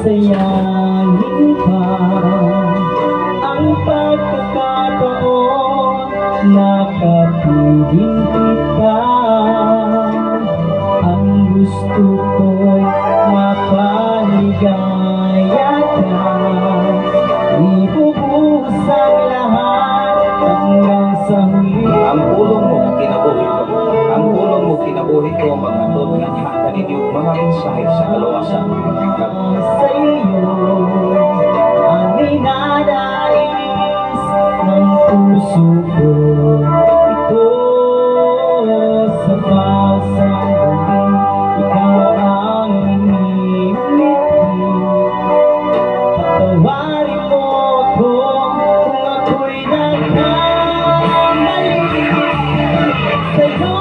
Sayangin pa ang pagkakataon na kapiling kita. Ang gusto ko'y mapaligaya ka. Ibubuhos ang lahat hanggang sa huli. Ang pulong mo kinabuhi ko. Ang pulong mo kinabuhi ko maghatod nganha kaninyo mga mensahe sa kaluwasan. Sa iyo ang ninanais ng puso ko. Ito sa bawat sandali, ikaw ang minimithi. Patawarin mo ako kung ako'y nagkamali sa'yo,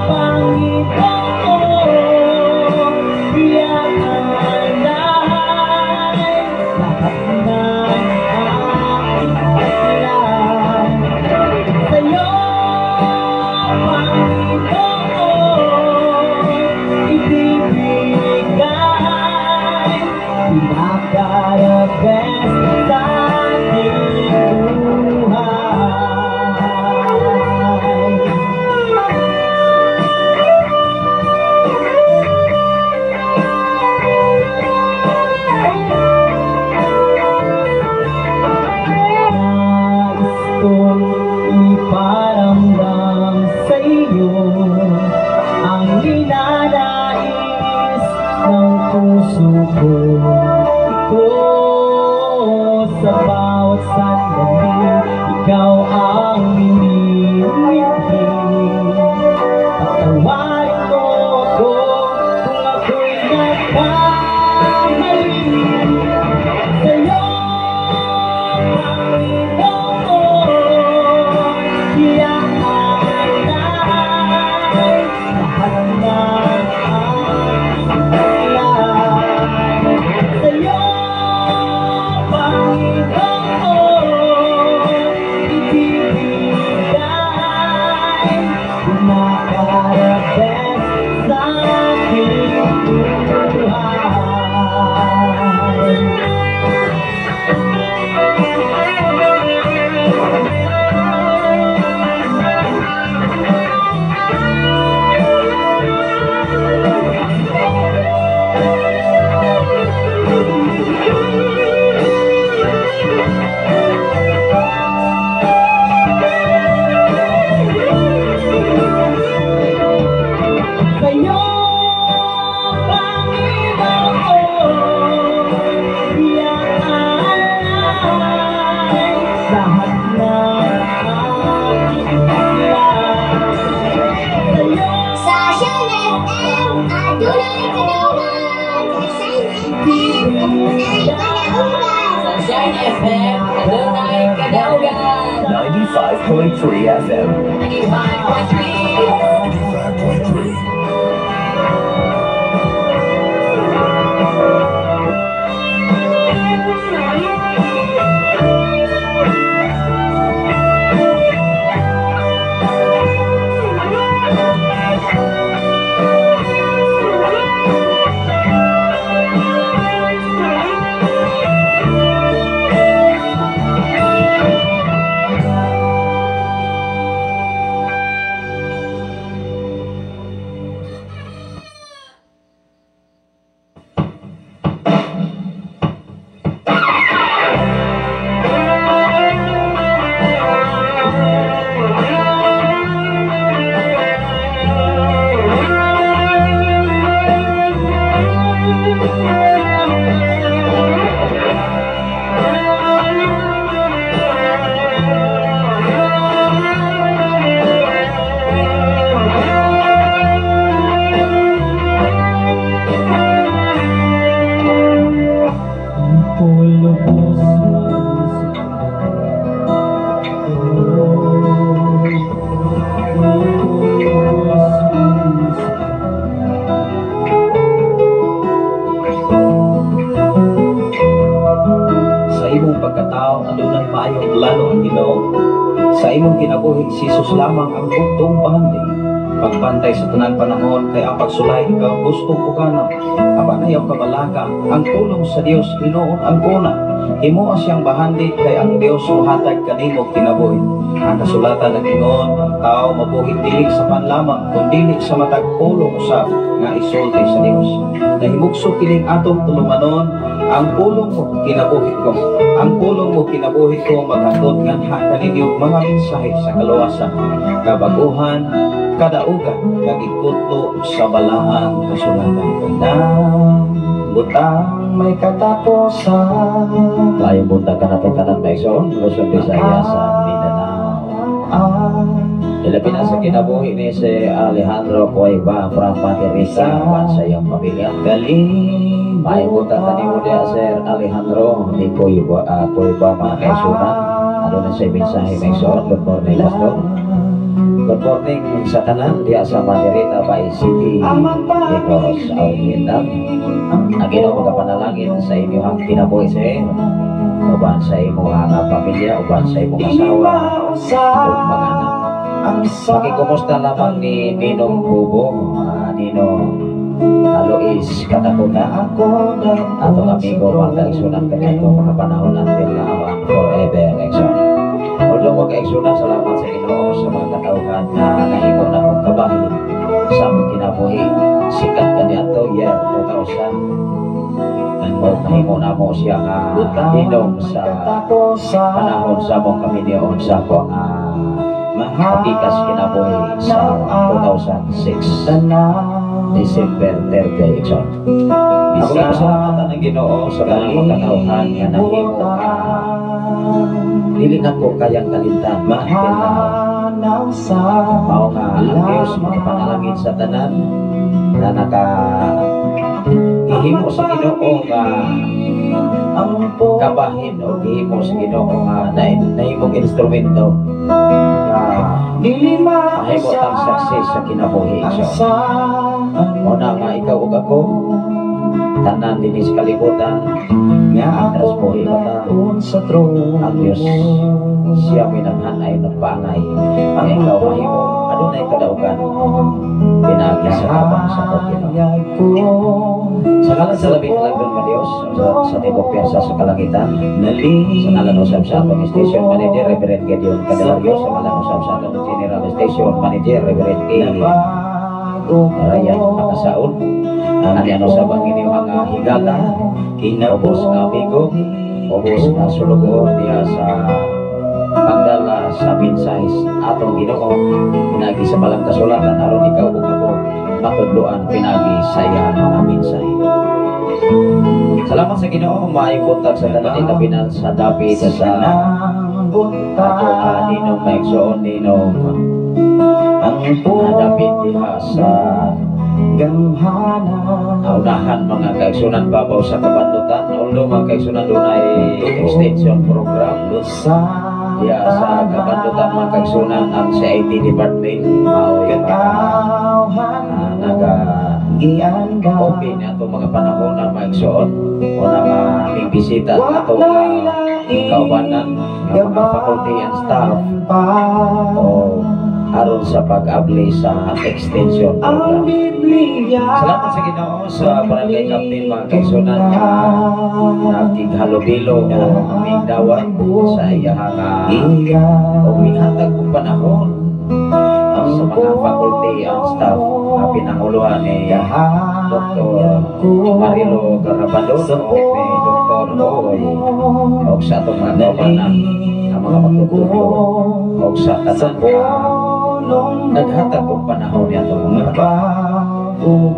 Panginoon. Ialay lahat ng aking alay sa'yo, Panginoon. Ibibigay pinaka-the best sa aking buhay. Nais kong iparamdam sa iyo ang ninanais ng puso ko. Ito sa bawat sandali, ikaw ang minimithi. Patawarin mo ako kung ako'y nagkamali sa'yo, Panginoon. Ialay lahat ng aking alay sa'yo, Panginoon. Ibibigay pinaka-the best sa aking buhay. Sa'yo, Panginoon, ialay lahat ng aking alay sa'yo. Sa Shine FM, adunay kadaugan. Sa Shine FM, adunay kadaugan. Sa Shine FM, adunay kadaugan. 95.3 FM. 95.3. 95.3. Lubos maisulat. Lubos maisulat. Sa imong pagkatao, adunay maayong plano ang Ginoo. Sa imong kinabuhi, si Jesus lamang ang bugtong pangandig. Pagbantay sa tanan panahon kay ang pagsulay ikaw gusto ko kana. Apan ayaw kabalaka ang pulong sa Dios hinuon ang kuna. Himoa siyang bahandi kay ang Dios mohatag kanimo kinabuhi. Ang kasulatan nag-ingon, ang tao mabuhi dili sa pan lamang kun dili sa matag pulong usab nga isulti sa Dios. Nahimugso kining atong tulumanon, ang pulong mo kinabuhi ko. Ang pulong mo kinabuhi ko maghatod nganha kaninyo mga mensahe sa kaluwasan, kabaguhan, kadaugan, kag ikutlo sa balaang kasulatan. Tanang butang may katapusan. Maayong buntag kanatong tanan, mga igsoon, Luzon, Visayas, Mindanao. Ilabi na sa kinabuhi ni si Alejandro Cueva from Materesa, uban sa iyang pamilya. Galing. Maayong buntag kanimo diya, Sir Alejandro ni Cueva, Cueva, mga kaigsuonan. Ano na sa mensahe, mga igsoon? Good morning, Pastor. Good morning sa tanan diya sa Maderita by City, Negros Oriental. Ang Ginoo magapanalangin sa inyong kinabuhi, sir. Uban sa imong nga pamilya, uban sa imong asawa, ug mga anak. Pakikumusta lamang ni Ninong Bubo, Ninong Luis Katakuta, atong amigo, mga kaigsunan, kaniadto mga panahon until now and forever, igsoon. Although, mga kaigsunan, salamat sa Ginoo sa mga katawhan na nahimo na akong kabahin sa among kinabuhi. Sikat kaniadto year 2000 o nahimo na mo siya nga ninong sa panahon sa among kaminyoon sa ako nga papikas kinabuhi sa 2006 December 30, igsoon. Ako nga pasalamatan ng Ginoo sa tanang mga katawhan nga nahimo nga dili na ko kayang kalimtan until now. Mao nga ang Dios magapanalangin sa tanan na naka gihimo sa Ginoo nga kabahin o gihimo sa Ginoo nga nahimong instrumento nga mahimo tang success sa kinabuhi. So, mao na nga ikaw ug ako, tanan dinhi sa kalibutan, mientras buhi pa ta, ang Dios siya may naghanay, nagpaangay nga ikaw mahimo adunay kadaugan pinaagi sa tabang sa Ginoo. Sa ngalan sa labing halangdon nga Dios sa tibok piyasa sa kalangitan, sa ngalan usab sa atong station manager, Reverend Gideon Candelario, sa ngalan usab sa atong general station manager, Reverend K. Ryan Makasaon, ani ano sa ang inyong nga higala, ubos nga amigo, ubos nga sulugoon diha sa pagdala sa mensahe atong Ginoo pinagi sa balang kasulatan aron ikaw ug ako matudloan pinagi sa iyang mga mensahe. Salamat sa Ginoo. Maayong buntag sa tanan, ilabi na sa dapit sa atong ninong maigsoon, ninong dapit diha sa naunahan, mga kaigsunan, babaw sa kabandutan. Although, mga kaigsunan, dunay extension program diha sa kabandutan, mga kaigsunan, ang CIT department mao'y naga okay na atong mga panahon na maigsoon o na aming bisita at atong kaubanan nga mga faculty and staff o aron sa pag-abli sa extension program. Salamat sa Ginoo sa barangay captain, mga kaigsunan, nga nakighalubilo o aming dawat sa iyahang o minhatag og panahon sa mga faculty and staff nga pinanguluhan ni Dr. Marilo Garabadon o ni Dr. Hoy o sa atong mga kaubanan nga mga magtutudlo o sa tanan nga naghatag og panahon niya atong mga.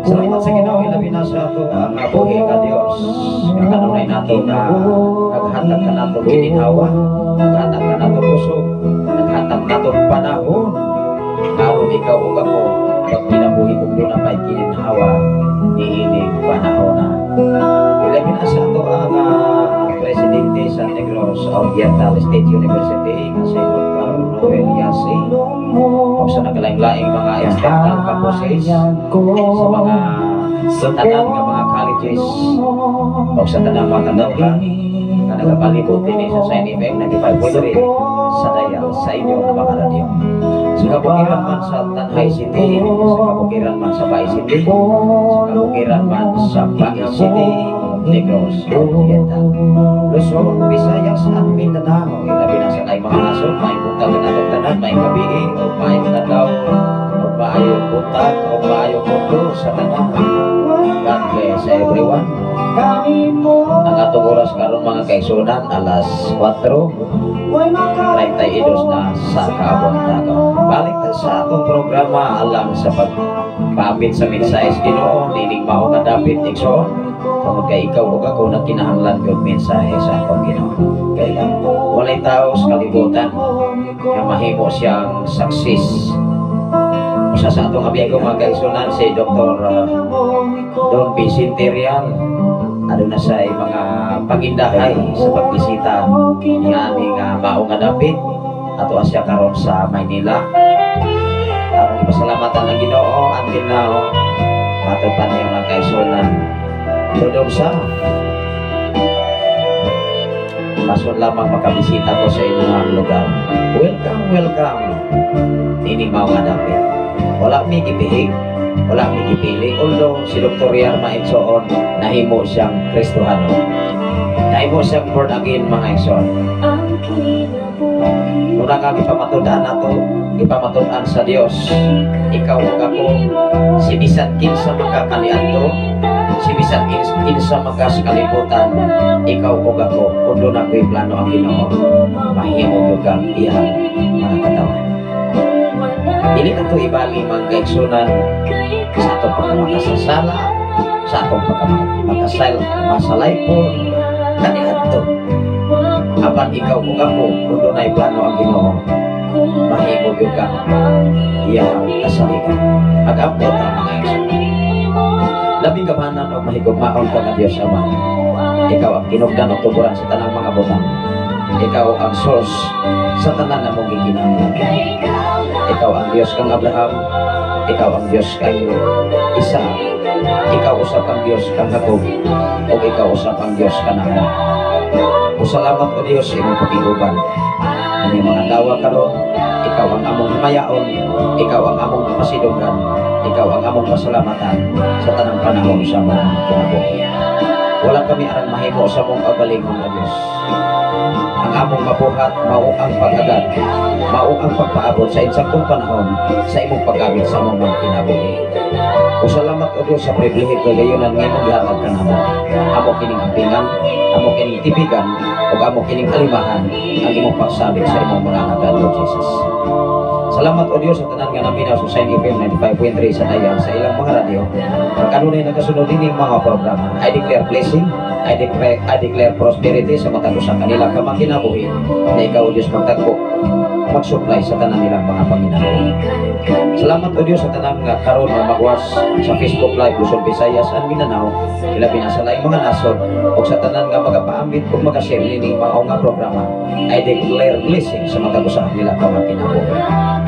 Salamat sa Ginoo, ilabi na sa ato ang buhi ka Dios nga kanunay nato na naghatag ka nato gininhawa, naghatag ka nato kusog, naghatag nato panahon aron ikaw ug ako pagkinabuhi ug duna may gininhawa niining panahon na. Ilabi na sa ato ang presidente sa Negros Oriental State University nga si Dr. Noel Yasi o sa naglaing-laing mga external campuses, sa mga tanan nga mga colleges o sa tanang mga katawhan nga nagapalibot dinhi sa Shine FM 95.3 sa dial sa inyong mga radyo. Sa kabukiran man sa Tanjay City, sa kabukiran man sa Bais City, sa kabukiran man sa Bais City, Negros Oriental, Luzon, Visayas at Mindanao, ilabi na sa laing mga nasod, maayong buntag kanatong tanan, maayong gabii, o maayong adlaw, o maayong buntag, o maayong mundo sa tanan. God bless everyone. Ang atong oras karon, mga kaigsuonan, alas 4:32 na sa kabuntagon. Balik ta sa atong programa alang sa pagpaambit sa mensahe sa Ginoo nining mao nga dapit, igsoon. Tungod kay ikaw ug ako nagkinahanglan gyud mensahe sa atong Ginoo. Kay walay tao sa kalibutan nga mahimo siyang success. Usa sa atong amigo, mga kaigsuonan, si Dr. Don Vicente Rial, aduna sa mga pagindahay sa pagbisita nga aming mao nga dapit ato siya karon sa Maynila. Among ipasalamatan ang Ginoo until now, matod pa niya, mga kaigsuonan, tudong sa masun lamang makabisita ko sa inyong lugar. Welcome, welcome nining mao nga dapit. Wala mi gipihig, wala mi gipili, although si Dr. Yarma, igsoon, nahimo siyang Kristohano, nahimo siyang born again, mga igsoon. Una nga gipamatud-an nato, gipamatud-an sa Dios, ikaw ug ako, si bisan kinsa makakaniadto, si bisan kinsa maka sa kalibutan, ikaw ug ako, kung duna ko'y plano ang Ginoo, mahimo gyud kang iyang mga katawan. Dili nato ibali, mga kaigsuonan, sa atong pagkamakasasala, sa atong pagkamakasal masalaypon kaniadto. Apan ikaw ug ako, kung dunay plano ang Ginoo, mahimo gyud kang iyang kasaligan. Mag-ampo ta, mga igsoon. Labing gamhanan og mahigugmaon ka nga Dios Ama. Ikaw ang tinubdan og tuburan sa tanang mga butang. Ikaw ang source sa tanan namong gikinahanglan. Ikaw ang Dios kang Abraham, ikaw ang Dios kang Isaac, ikaw usab ang Dios kang Jacob, ug ikaw usab ang Dios kanamo. O salamat, o Dios, sa imong pakiguban. Ini mga adlaw karon, ikaw ang among himayaon, ikaw ang among pasidunggan, ikaw ang among pasalamatan sa tanang panahon sa among kinabuhi. Wala kami arang mahimo sa among kaugalingon, o Dios. Ang among mabuhat mao ang pag-agad, mao ang pagpaabot sa insaktong panahon sa imong paggamit sa among mga kinabuhi. O salamat, o Dios, sa pribilehiyo kagayunan nga imong gihatag kanamo. Amo kining ampingan, amo kining tipigan, ug amo kining alimahan ang imong pagsalig sa imong mga alagad, Lord Jesus. Salamat, o Dios, sa tanan nga naminaw sa Shine FM 95.3 sa dayan sa ilang mga radyo. Ang kanunay nagasunod dining mga programa. I declare blessing, I declare prosperity sa matag usa kanila ka mga kinabuhi na ikaw, O Dios, magtagpo, mag-supply sa tanan nilang mga panginahanglan. Salamat, O Dios, sa tanan nga karon nga magwas sa Facebook Live, Luzon, Visayas and Mindanao, ilabi na sa laing mga nasod ug sa tanan nga magapaambit ug magashare nining mao nga programa. I declare blessing sa matag usa nila ka mga kinabuhi.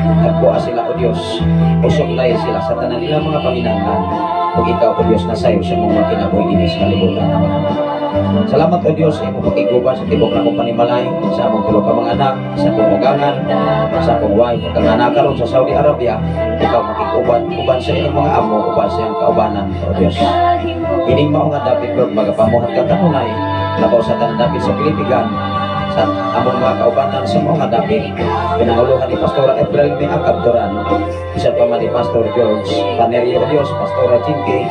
Tagboa sila, O Dios, o supply sila sa tanan nilang mga panginahanglan ug ikaw, O Dios, nasayo sa mga kinabuhi dinhi sa kalibutan. Salamat, O Dios, sa imong pakiguban sa tibok namong panimalay, sa among tulo ka mga anak, sa akong ugangan, sa akong wife, kang anak karon sa Saudi Arabia. Ikaw makig-uban, uban sa ilang mga amo, uban sa iyang kaubanan, O Dios. Ining mao nga dapit, Lord, magapamuhat ka kanunay, labaw sa tanan dapit sa Pilipigan, sa among mga kaubanan sa mao nga dapit, pinanguluhan ni Pastora April May Akabduran, bisan pa man ni Pastor George Panerio, O Dios, Pastora Jinky,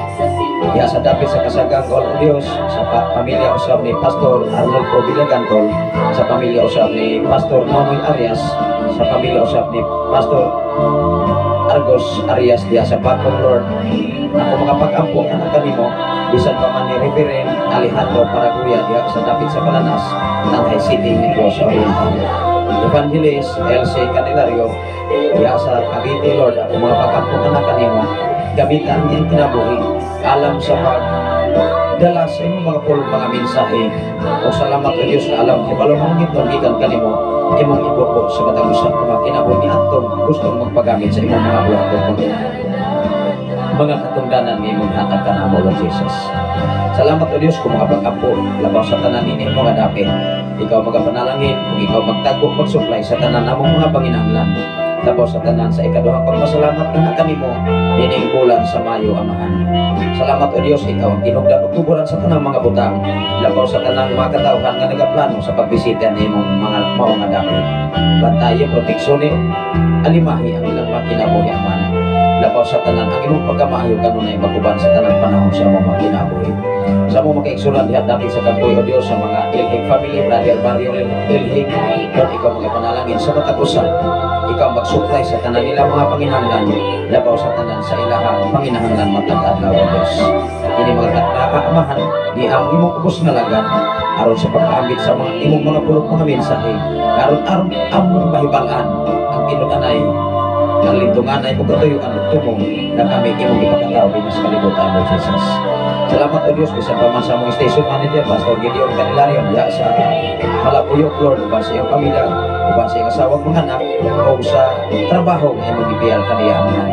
diha sa dapit sa Kasaganggol, O Dios, sa pamilya usab ni Pastor Arnolfo Villagantol, sa pamilya usab ni Pastor Nonoy Arias, sa pamilya usab ni Pastor Argos Arias diha sa Bakong, Lord. Ako mga pag-ampo anak kanimo, bisan pa man ni Reverend Alejandro Paraguya diha sa dapit sa Palanas, Tanjay City, Negros Oriental. Evangelist LC Candelario diha sa Cavite, Lord, ako mga pag-ampo anak kanimo, gamitan ang kinabuhi alam sa pag dala sa imong mga pulong, mga mensahe. O salamat, o Dios, na alam kay balong hangit gikan kanimo imong ibuko sa matag usa ka mga kinabuhi ni atong gustong magpagamit sa imong mga buhaton, mga katungdanan nga imong hatag kanamo, Lord Jesus. Salamat, O Dios, kung mga pag-ampo labaw sa tanan ini mga dapit. Ikaw magapanalangin ug ikaw magtagbo, mag-supply sa tanan namong mga panginahanglan. Labaw sa tanan, sa ikaduhang pagpasalamat nga kanimo nining bulan sa Mayo, Amahan. Salamat, O Dios, ikaw ang tinugdan ug tuburan sa tanang mga butang. Labaw sa tanang mga katawhan nga nagaplano sa pagbisita nimong mga mao nga dapit. Bantayi, proteksyon, alimahi ang ilang mga kinabuhi, Amahan. Labaw sa tanan, ang imong pagkamaayo kanunay maguban sa tanang panahon sa among mga kinabuhi. Sa among mga kaigsuonan diha dapit sa Campoy, O Dios, sa mga Ilhig family, Brother Barrio Ilhig, Lord, ikaw mga panalangin sa matag usa. Ikaw mag-supply sa tanan nila mga panginahanglan, labaw sa tanan sa ilahang panginahanglan matag adlaw, O Dios. Ini mga takna, Amahan, ni ang imong ubos nga lagan aron sa pagkaambit sa mga imong mga pulong, mga mensahe, aron aron among mahibal-an ang tinud-anay, ang lintunganay ug katuyuan ug tumong na kami imong ipakatao dinhi sa kalibutan, Lord Jesus. Salamat, O Dios, bisan pa man sa among station manager, Pastor Gideon Candelario, diha sa Malapuyok, Lord, uban sa iyong pamilya, uban sa iyong asawa, mga anak, o sa trabaho nga imong gibiyal kaniya, Amahan.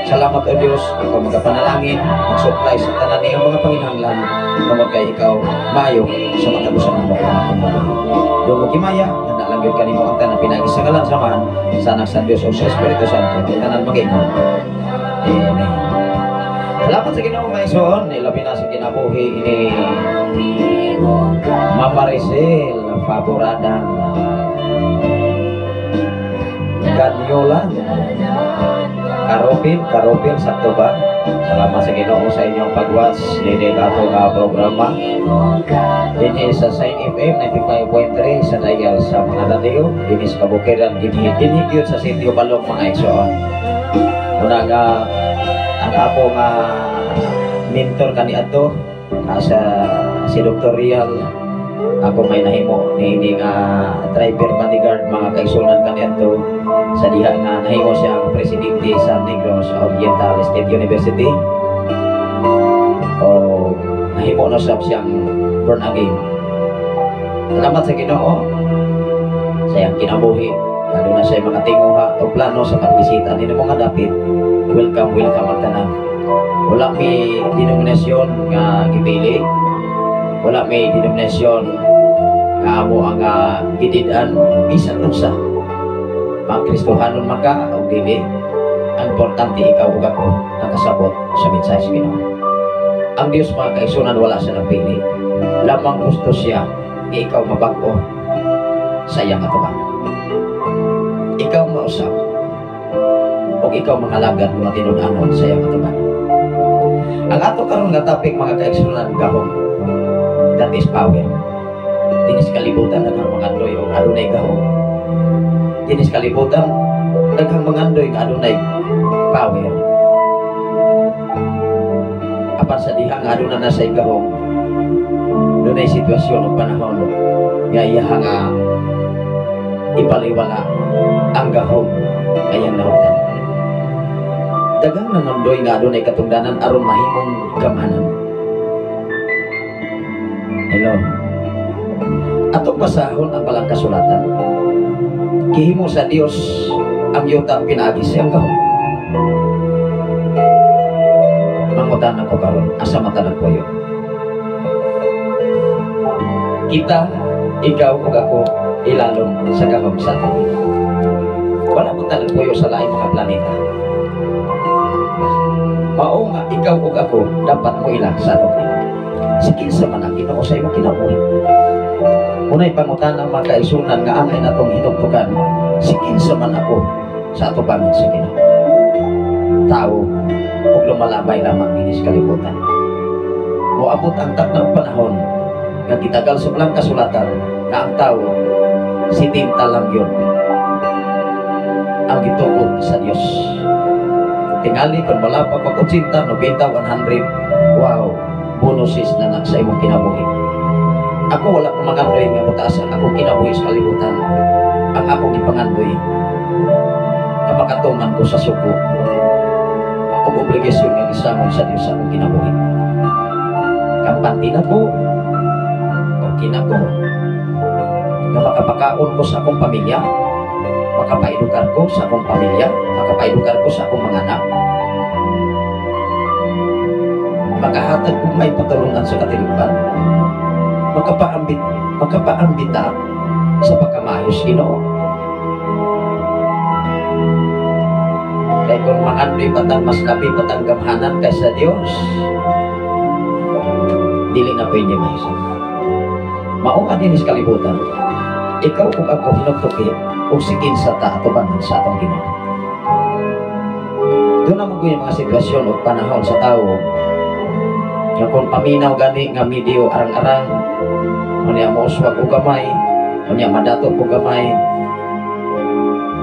Salamat, O Dios, ikaw magapanalangin, mag-supply sa tanan niyang mga panginahanglan, tungod kay ikaw maayo sa matag usa ng mga kinabuhi. Doon mo kimaya, na lang yun kanimo ang tanan pinaagi sa ngalan sa Amahan, sa Anak sa Diyos o sa Espiritu Santo, ang tanan mag-ingon. Amen. Salamat sa Ginoo, mga igsoon, ilabi na sa kinabuhi ni Mama Maricel Faboradan Ganyolan Karopil, Karopil, sakto ba? Salamat sa Ginoo sa inyong pag-watch dinhi ato nga programa. Dinhi sa Sign FM 95.3 sa dial sa mga radio, dinhi sa kabukiran, dinhi dinhi gyud sa Sitio Balong, mga igsoon. Una nga ang ako nga mentor kaniadto sa si Dr. Rial, ako may nahimo ni ini nga driver bodyguard, mga kaigsuonan, kaniadto sa diha nga nahimo siya ang presidente sa Negros Oriental State University o nahimo na sab siyang born again. Salamat sa Ginoo sa iyang kinabuhi, lalo na sa mga tinguha o plano sa pagbisita nino mga dapit. Welcome, welcome ang tanan. Wala may denominasyon nga gipili, wala may denominasyon nga amo ang gidid-an. Bisan unsa, mga Kristohanon man ka o dili, ang importante ikaw ug ako nakasabot sa mensahe sa Ginoo. Ang Dios, mga kaigsuonan, wala siya nagpili. Lamang gusto siya nga ikaw mabag-o sa iyang atubangan, ikaw mausap o ikaw mangalagad mga tinud-anon sa iyang atubangan. Ang ato karon nga topic, mga kaigsuonan, gahom. That is power. Dinhi sa kalibutan, daghang mangandoy og adunay gahom. Dinhi sa kalibutan, daghang mangandoy nga adunay power. Apan sa diha nga aduna na sa gahom, dunay sitwasyon o panahon nga iya nga ibaliwala ang gahom nga iyang nahutan. Daghang nangandoy nga adunay katungdanan aron mahimong gamhanan. Hello. Atong basahon ang balang kasulatan. Gihimo sa Dios ang yuta pinaagi sa iyang gahom. Mangutana ko karon, asa man ta nagpuyo? Kita, ikaw ug ako, ilalom sa gahom sa ating Ginoo. Wala man ta nagpuyo sa laing mga planeta. Mao nga ikaw ug ako dapat mo ila sa atong Ginoo. Si kinsa man ang Ginoo sa imong kinabuhi? Unay pangutana, mga kaigsuonan, nga angay natong hinugtukan, si kinsa man ako sa atubangan sa Ginoo? Tao ug lumalabay lamang dinhi sa kalibutan. Moabot ang taknang panahon nga gitagal sa balang kasulatan nga ang tao 70 lang yun ang gitugot sa Dios. Tingali kung wala pa pag 80, 90, 100, wow, bonuses na na sa imong kinabuhi. Ako, wala ko mangandoy nga mutaas ang akong kinabuhi sa kalibutan. Ang akong ipangandoy na makatuman ko sa suko o obligasyon nga gisamok sa Dios sa akong kinabuhi. Kampante na ko, okay na ko, nga makapakaon ko sa akong pamilya, makapaedukar ko sa akong pamilya, makapaedukar ko sa akong mga anak, makahatag kong may patulungan sa katilingban, makapaambita sa pagkamaayos Ginoo. Mangandoy patang mas labi patang gamhanan kaysa Dios. Dili na pwede, mga igsoon. Mao nga dinhi sa kalibutan, ikaw ug ako hinugtuki og sikin sa ta atubangan sa atong Ginoo. Duna man yung mga sitwasyon o panahon sa tao nga kung paminaw gani nga medyo arang-arang, unya mouswag og gamay, unya madato og gamay,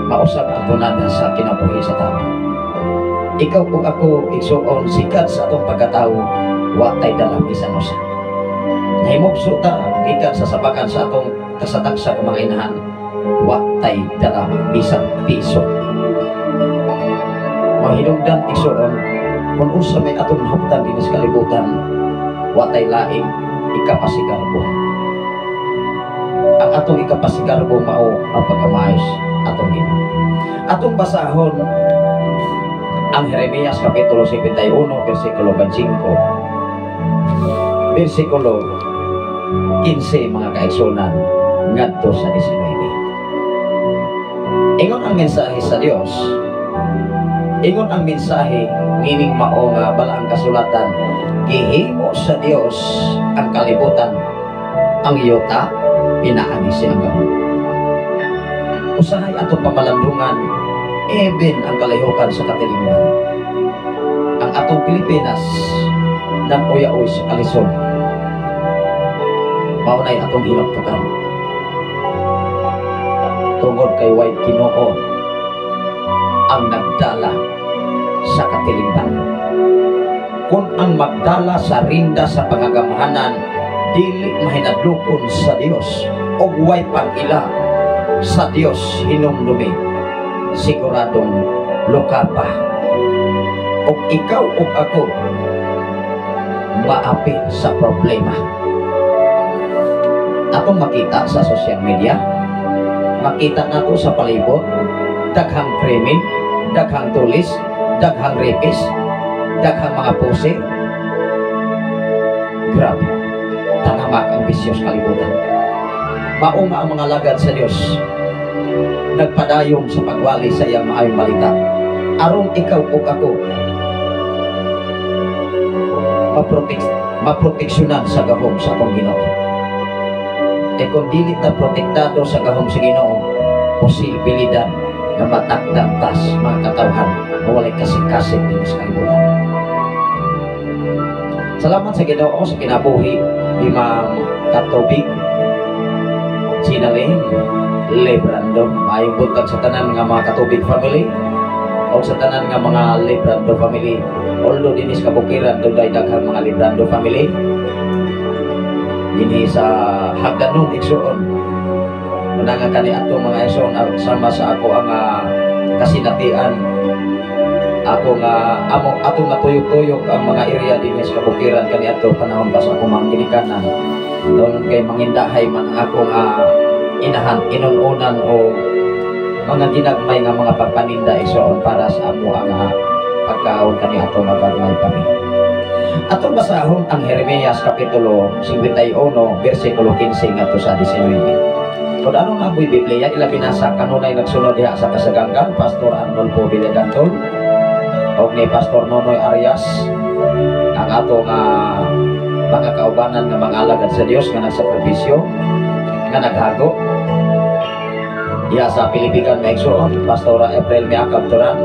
mausab ang tunada sa kinabuhi sa tao. Ikaw ug ako, igsuon, sikat sa atong pagkatao, wa tay dala bisan usa. Nahimugso ta gikan sa sabakan sa atong kasatagsa ka mga inahan, wa tay dala bisan piso. Mahinungdan, igsuon, kung unsa may atong nahuptan dinhi sa kalibutan, wa tay laing ikapasigarbo. Ang atong ikapasigarbo mao ang pagkamaayos atong Ginoo. Atong basahon ang Jeremias Kapitulo 51, versikulo 25, versikulo 15, mga kaigsunan, ngadto sa 19. Ingon ang mensahe sa Dios, ingon ang mensahe nining mao nga balaang kasulatan, gihimo sa Dios ang kalibutan, ang yuta, pinaagi sa iyang gahom. Usahay atong pamalandungan, even ang kalihukan sa katilingban. Ang atong Pilipinas nag-uyaoy sa kalisod. Mao nay atong hinugtukan. Tungod kay way Ginoo ang nagdala sa katilingban. Kung ang magdala sa rinda sa pangagamhanan dili mahinadlokon sa Dios og way pag-ila sa Dios hinumdumi, siguradong luka pa. Og ikaw ug ako maapil sa problema. Atong makita sa social media, makita nato sa palibot, daghang krimen, daghang tulis, daghang rapist, daghang mga pusi. Grabe, talamak ang bisyo sa kalibutan. Mao nga ang mga lagad sa Dios nagpadayon sa pagwali sa iyang maayong balita aron ikaw ug ako maproteksyonan sa gahom sa atong Ginoo. E kung dili ta protektado sa gahom sa Ginoo, posibilidad nga matakdan tas mga katawhan na walay kasing-kasing dinhi sa kalibutan. Salamat sa Ginoo sa kinabuhi ni Ma'am Katubig Sinalin Lebrando. Maayong buntag sa tanan nga mga Katubig family o sa tanan nga mga Lebrando family. Although dinhi sa kabukiran dunay daghang mga Lebrando family dinhi sa Hagdanon, igsuon. Una nga kani ato, mga igsuon, sama sa ako ang kasinatian ako nga amo atong natuyok-tuyok ang mga area dinhi sa kabukiran kani ato panahon pa sa akong mga ginikanan doon, kay mangindahay man ang akong inahan, inununan o mga ginagmay nga mga pagpaninda, igsoon, para sa amo ang pagkaon kani ato magagmay kami. Atong basahon ang Jeremias Kapitulo 51 versikulo 15 ngadto sa 19. Kung ano nga mo'y Biblia, ilabi na sa kanunay nagsunod diha sa Kasaganggan, Pastor Arnolfo Villagantol, o ni Pastor Nonoy Arias, ang ato nga mga kaubanan nga mga alagad sa Dios nga nagsakripisyo, nga naghago. Diha sa Pilipikan Maigsoon, Pastor April Miakab Turan,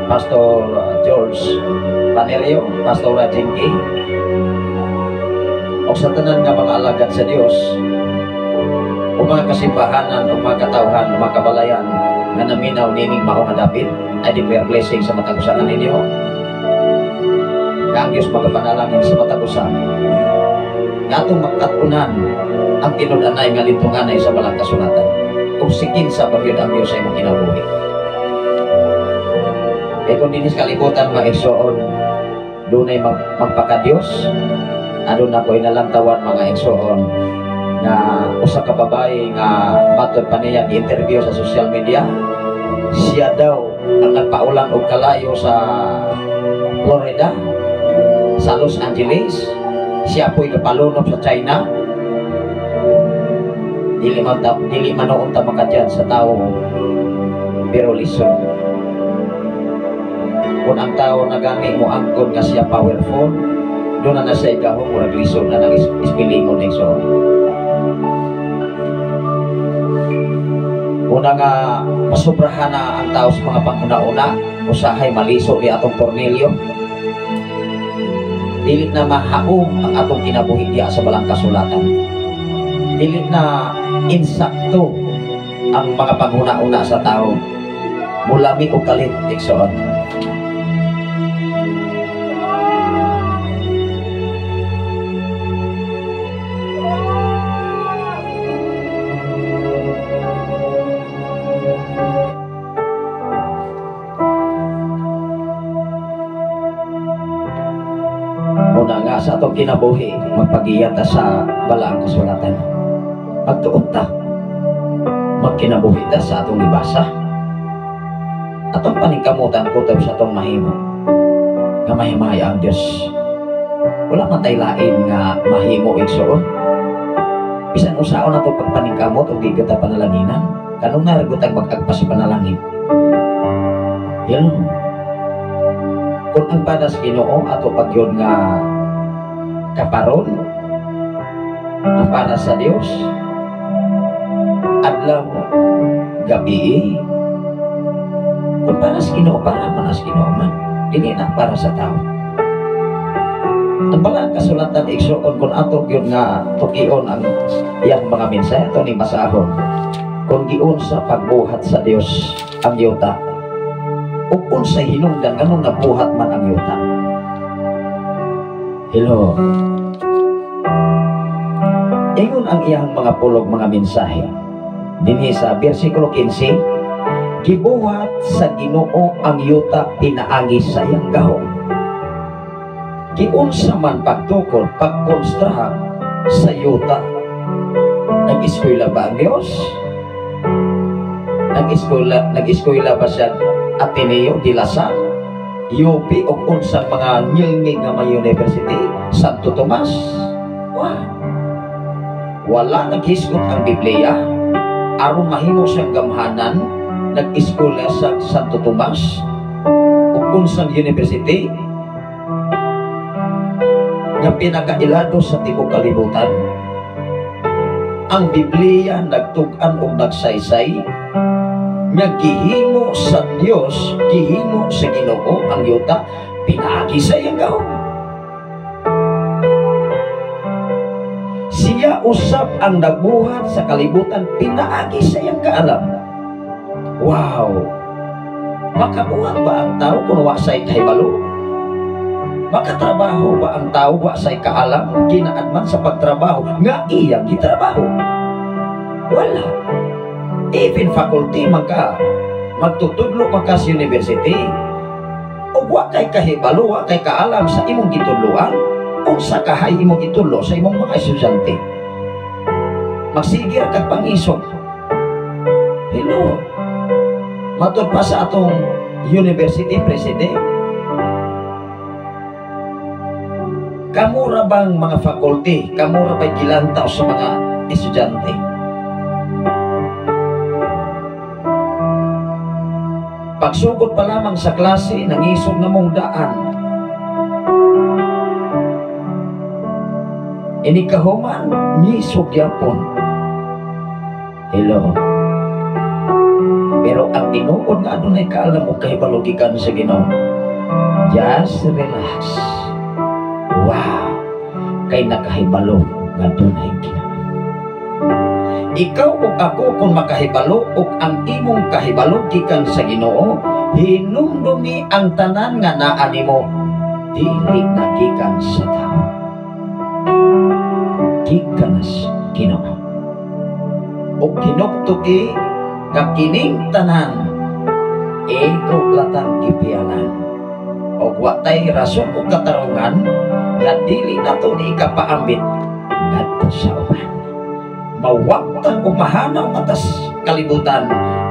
Pastor George Panerio, Pastor Jinky, o sa tanan nga mga alagad sa Dios, o mga kasimbahanan, o mga katawhan, o mga kabalayan nga naminaw nining mao nga dapit, I declare blessing sa matag usa ninyo. Nga ang Diyos magapanalangin sa matag usa. Nga atong makatunan ang tinud-anay nga lintunganay sa balang kasulatan. Kung sikin sa pagyud ang Diyos sa imong kinabuhi. Kaya kung dinhi sa kalibutan, mga igsoon, dunay magpakadiyos, aduna ko inalantawan, mga igsoon, nga usa ka babae nga matod pa niya gi-interview sa social media, siya daw ang nagpaulan og kalayo sa Florida, sa Los Angeles, siya po'y napalunok sa China. Dili man noon ta makadyan sa tao, pero listen. Kung ang tao na gani mo angkon nga siya powerful, doon na siya gahom, murag lisod na nang ispilingon igsoon. Una nga masubrahan na ang tao sa mga panghuna-una, usahay maliso di atong tornilyo. Dili na mahaom ang atong kinabuhi diya sa balang kasulatan. Dili na insakto ang mga panghuna-una sa tao. Mulami o kalit igsoon. Muna nga sa atong kinabuhi, magpagiyat ta sa balaang kasulatan. Magtuot ta, magkinabuhi ta sa atong gibasa. Atong paningkamutan ko sa atong mahimo nga mahimaya ang Dios. Wala man tay lain nga mahimo igsoon. Bisan unsaon ato pagpaningkamot og di kita panalanginan, kanunay ra gud tag mag-agpas sa panalangin. Yan. Kung ang panas Ginoo ato pagyon nga kaparon, ang panas sa Dios adlaw gabi, kung panas Ginoo para panas Ginoo man, dili na para sa tao. Ang balang kasulatan igsoon kung ato gyud nga tukion ang iyang mga mensahe ato ni basahon. Kung giun sa pagbuhat sa Dios ang yuta, ug unsay hinungdan nganong nabuhat man ang yuta. Hello. Ingon ang iyang mga pulog mga mensahe dinhi sa bersikulo 15, gibuhat sa Ginoo ang yuta pinaagi sa iyang gahom. Giunsa man pagtukod, pagkonstrahak sa yuta. Nag-eskwela ba ang Dios? Nag-eskwela ba siya Ateneo de la Salle, UP o unsang mga ngilngig nga may university, Santo Tomas? Wow. Wala naghisgot ang Biblia aron mahimo siyang gamhanan. Nag-eskwela sa Santo Tomas o unsang university nga pinakailado sa tibuok kalibutan. Ang Biblia nagtug-an og nagsaysay nga gihimo sa Dios, gihimo sa Ginoo ang yuta pinaagi sa iyang gahom. Siya usab ang nagbuhat sa kalibutan pinaagi sa iyang kaalam. Wow! Makabuhat ba ang tao kung wa say kahibalo? Makatrabaho ba ang tao wa say kaalam? Ginaad man sa pagtrabaho nga iyang gitrabaho. Wala. Even faculty man ka, magtutudlo man ka sa university, ug wa kay kahibalo, wa kay kaalam sa imong gitudloan, unsa kahay imong gitudlo sa imong mga estudyante. Magsigir kag pangisog. Hello. Matud pa sa atong university president, kamura bang mga faculty, kamura ba'y gilantaw sa mga estudyante? Pagsugod pa lamang sa klase, nangisog na mong daan. Ini kahuman, ngisog yapon. Hello. Pero ang tinuod nga adunay kaalam og kahibalo gikan sa Ginoo. Just relax. Wow! Kay nakahibalo nga dunay Ginoo. Ikaw ug ako kung makahibalo ug ang imong kahibalo gikan sa Ginoo, hinumdumi ang tanan nga naa nimo dili na gikan sa tao. Gikan sa Ginoo. Ug tinuktuki nga kining tanan ikaw latang gipialan. Og wa tay rason ug katarungan nga dili nato ni ikapaambit ngadto sa uban. Mawagtang o mahanaw atas kalibutan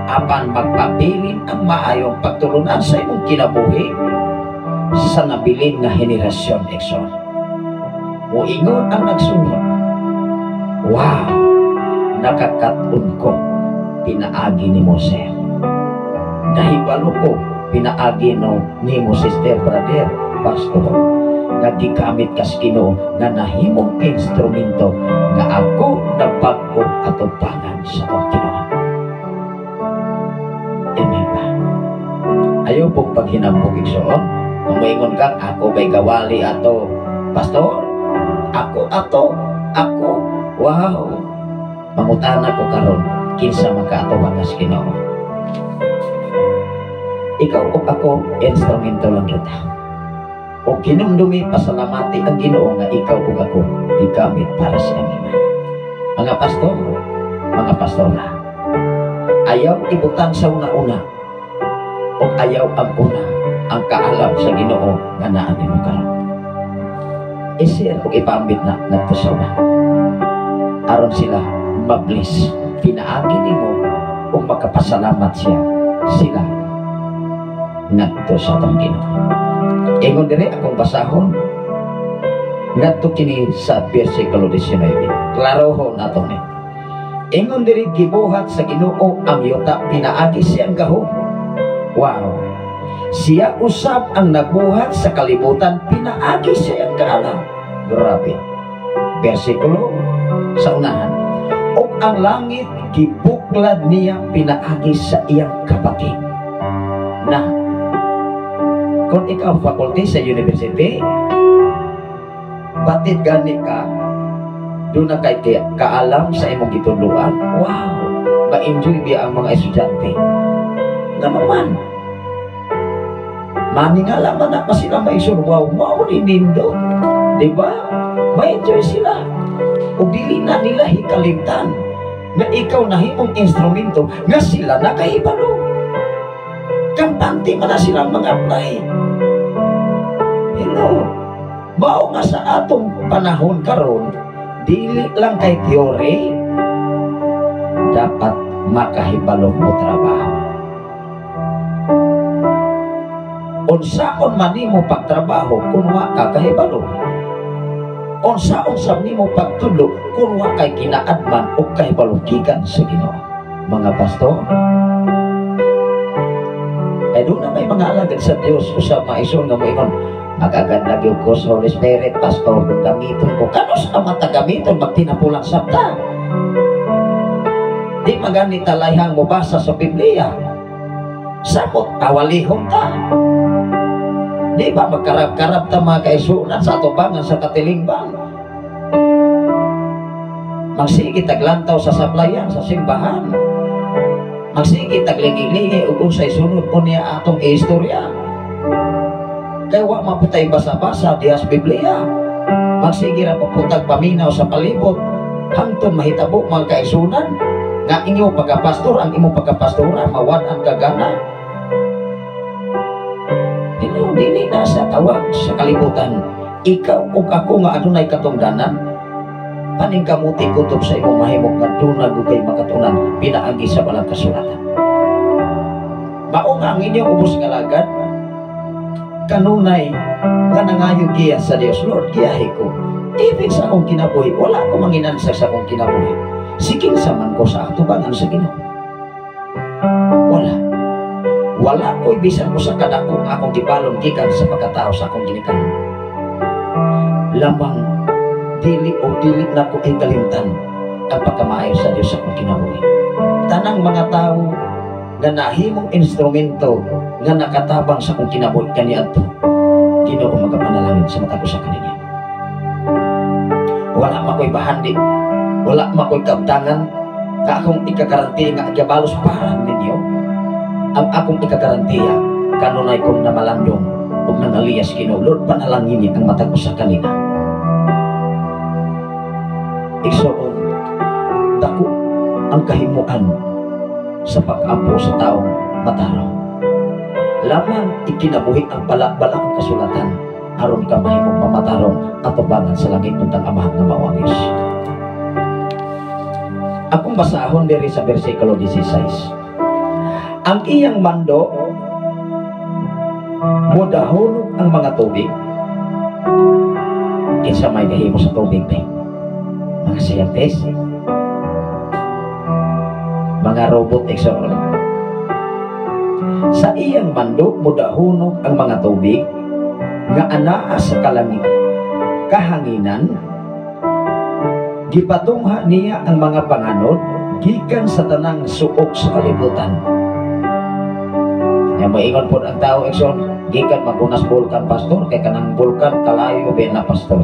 apan magpabilin ang maayong pagtulunan sa imong kinabuhi sa nabilin nga henerasyon igsoon. Moingon ang nagsunod, wow, nakakat-on ko pinaagi ni Mose. Nahibalo ko pinaagi no nimo, sister, brother, pastor, nga gigamit kas Ginoo nga nahimong instrumento nga ako nabag-o atubangan sa atong Ginoo. Amen ba? Ayaw pong paghinambog, igsoon. Kung moingon kang ako bay gawali ato, pastor, ako ato, ako, wow. Mangutana ko karon, kinsa makaatubang kas Ginoo? Ikaw o ako, instrumento lang kita. O kinumdumi, pasalamati ang Ginoo nga ikaw ug ako gigamit para sa iyang. Mga pastor, mga pastora, ayaw ibutang sa una-una o ayaw ang una ang kaalam sa Ginoo nga naa nimo karon. I-share ug ipaambit na ngadto sa uban. Aron sila mabless pinaagi nimo ug makapasalamat siya sila ngadto sa atong Ginoo. Ingon diri, akong basahon ngadto kini sa versikulo 19. Klarohon nato ni. Ingon diri, gibuhat sa Ginoo ang yuta pinaagi siyang gahom. Wow. Siya usab ang nagbuhat sa kalibutan pinaagi siyang kaalam. Grabe. Versikulo sa unahan. Ug ang langit gibuklad niya pinaagi sa iyang kapating. Na, kung ikaw faculty sa university, batid gani ka, doon na kay kaalam sa imong gitudloan, wow, ma-enjoy biya ang mga estudyante. Nga man, maningala man na pa sila maisur, wow, mao ni nindot. Di ba? Ma-enjoy sila. O dili na nila hikalimtan na ikaw nahimong instrumento nga sila nakahibalo. Kampante man na silang mga apply. Hello. Mao nga sa atong panahon karon, dili lang kay theory, dapat makahibalo mo trabaho. Unsaon man nimo pagtrabaho kung wa ka kahibalo? Unsaon sab nimo pagtudlo kung wa kay kinaadman o kahibalo gikan sa Ginoo? Mga pastor, kay doon na may mga alagad sa Dios usab maison nga moingon, magagad lagi ko sa Holy Spirit, pastor, kung gamiton ko. Kanus ka man gamiton, magtinapulang sabta. Di magani talayhang mobasa sa Biblia. Samot, awalihong ta. Di ba magkarab-karab ta mga kaisunan sa atubangan sa katilingban? Magsige taglantaw sa saplayan, sa simbahan. Magsige taglingi-lingi ug unsay sunod po niya atong istorya. Kay wa maputay basa-basa diha sa Biblia. Magsige ra puputag paminaw sa palibot hangtod mahitabo mga kaisunan nga inyong pagkapastor, ang imong pagkapastora mawad-an ka gana. Dili, dili na sa tawag sa kalibutan. Ikaw ug ako nga adunay katungdanan, paningkamuti kutob sa imong mahimong nga dunay kay makatunan pinaagi sa balang kasulatan. Mao nga ang inyong ubos nga lagad kanunay nga nangayo giya sa Dios, Lord, giyahe ko. Even sa akong kinabuhi, wala ko manginansag sa akong kinabuhi. Siking sa man ko sa atubangan sa Ginoo. Wala. Wala ko'y bisan ko sa kadako nga akong gibalon gikan sa pagkatao sa akong ginikanan. Lamang dili o dili na ko ikalimtan ang pagkamaayo sa Dios sa akong kinabuhi. Tanang mga tao nga nahimong instrumento nga nakatabang sa akong kinabuhi kaniadto, Ginoo magapanalangin sa mata ko sa kaninya. Wala mako'y bahandi, wala mako'y kabtangan nga akong ikakarantiya nga gibalos para ninyo. Ang akong ikakarantiya kanunay kong namalandong ug nangaliyas Ginoo, Lord, panalangin ang matag usa kanina. Igsoon, dako ang kahimuan sa pag-ampo sa taong matarong. Lamang ikinabuhi ang balak-balak ang kasulatan aron ka mahimong mamatarong atubangan sa langit untang Amahan nga mao ang Dios. Akong basahon diri sa bersikulo 16. Ang iyang mando mudahulog ang mga tubig. Kinsa may gahimo sa tubig be? Mga scientist, mga robot, igsoon. Sa iyang mando mudahunog ang mga tubig nga anaa sa kalangit kahanginan. Gipatungha niya ang mga panganod gikan sa tanang suok sa kalibutan. Ya, moingon pod ang tao, igsoon, gikan magunas bulkan, pastor, kay kanang bulkan kalayo ba na, pastor.